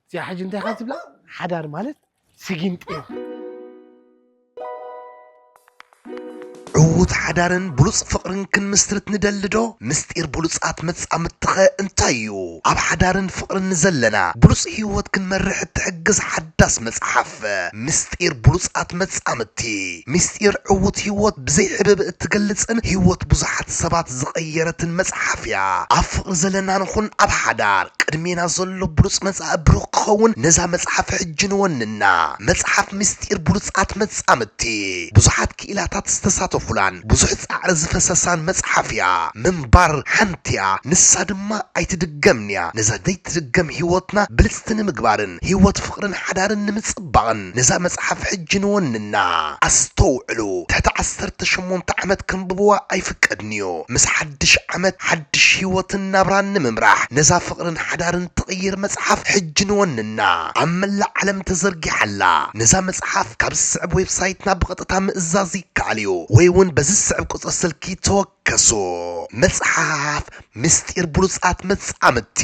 እዚኣ ሕጂ እንታይ ኢኻ ትብላ? ሓዳር ማለት ስጊንጢ እዩ። ዕዉት ሓዳርን ብሉጽ ፍቕርን ክንምስርት ንደሊ ዶ? ምስጢር ብሉጻት መጻምድትኸ እንታይ እዩ? ኣብ ሓዳርን ፍቕርን ንዘለና ብሉጽ ህይወት ክንመርሕ እትሕግዝ ሓዳስ መጽሓፍ፣ ምስጢር ብሉጻት መጻምድቲ። ምስጢር ዕዉት ህይወት ብዘይ ሕብብ እትገልጽን ህይወት ብዙሓት ሰባት ዝቐየረትን መጽሓፍ እያ። ኣብ ፍቕሪ ዘለና ንኹን ኣብ ሓዳር፣ ቅድሜና ዘሎ ብሉጽ መጻኢ ብሩኽ ክኸውን ነዛ መጽሓፍ ሕጂ ንወንና። መጽሓፍ ምስጢር ብሉጻት መጻምድቲ፣ ብዙሓት ክኢላታት ዝተሳተፉላን ብዙሕ ጻዕሪ ዝፈሰሳን መጽሓፍ እያ። ምንባር ሓንቲ እያ፣ ንሳ ድማ ኣይትድገምን እያ። ነዛ ዘይትድገም ህይወትና ብልጽቲ ንምግባርን ህይወት ፍቕርን ሓዳርን ንምጽባቕን ነዛ መጽሓፍ ሕጂ ንወንና። ኣስተውዕሉ፣ ትሕቲ ዓሰርተ ሸሞንተ ዓመት ከንብብዋ ኣይፍቀድን እዩ። ምስ ሓድሽ ዓመት ሓድሽ ህይወትን ናብራን ንምምራሕ ነዛ ፍቕርን ሓዳርን ትቕይር መጽሓፍ ሕጂ ንወንና። ኣብ መላእ ዓለም ተዘርጊሓ ኣላ። ነዛ መጽሓፍ ካብ ዝስዕብ ዌብሳይትና ብቐጥታ ምእዛዝ ይከኣል እዩ፣ ወይ እውን በዚ ዝስዕብ ቁጽሪ ስልኪ ተወከሱ። መጽሓፍ ምስጢር ብሉጻት መጻምድቲ።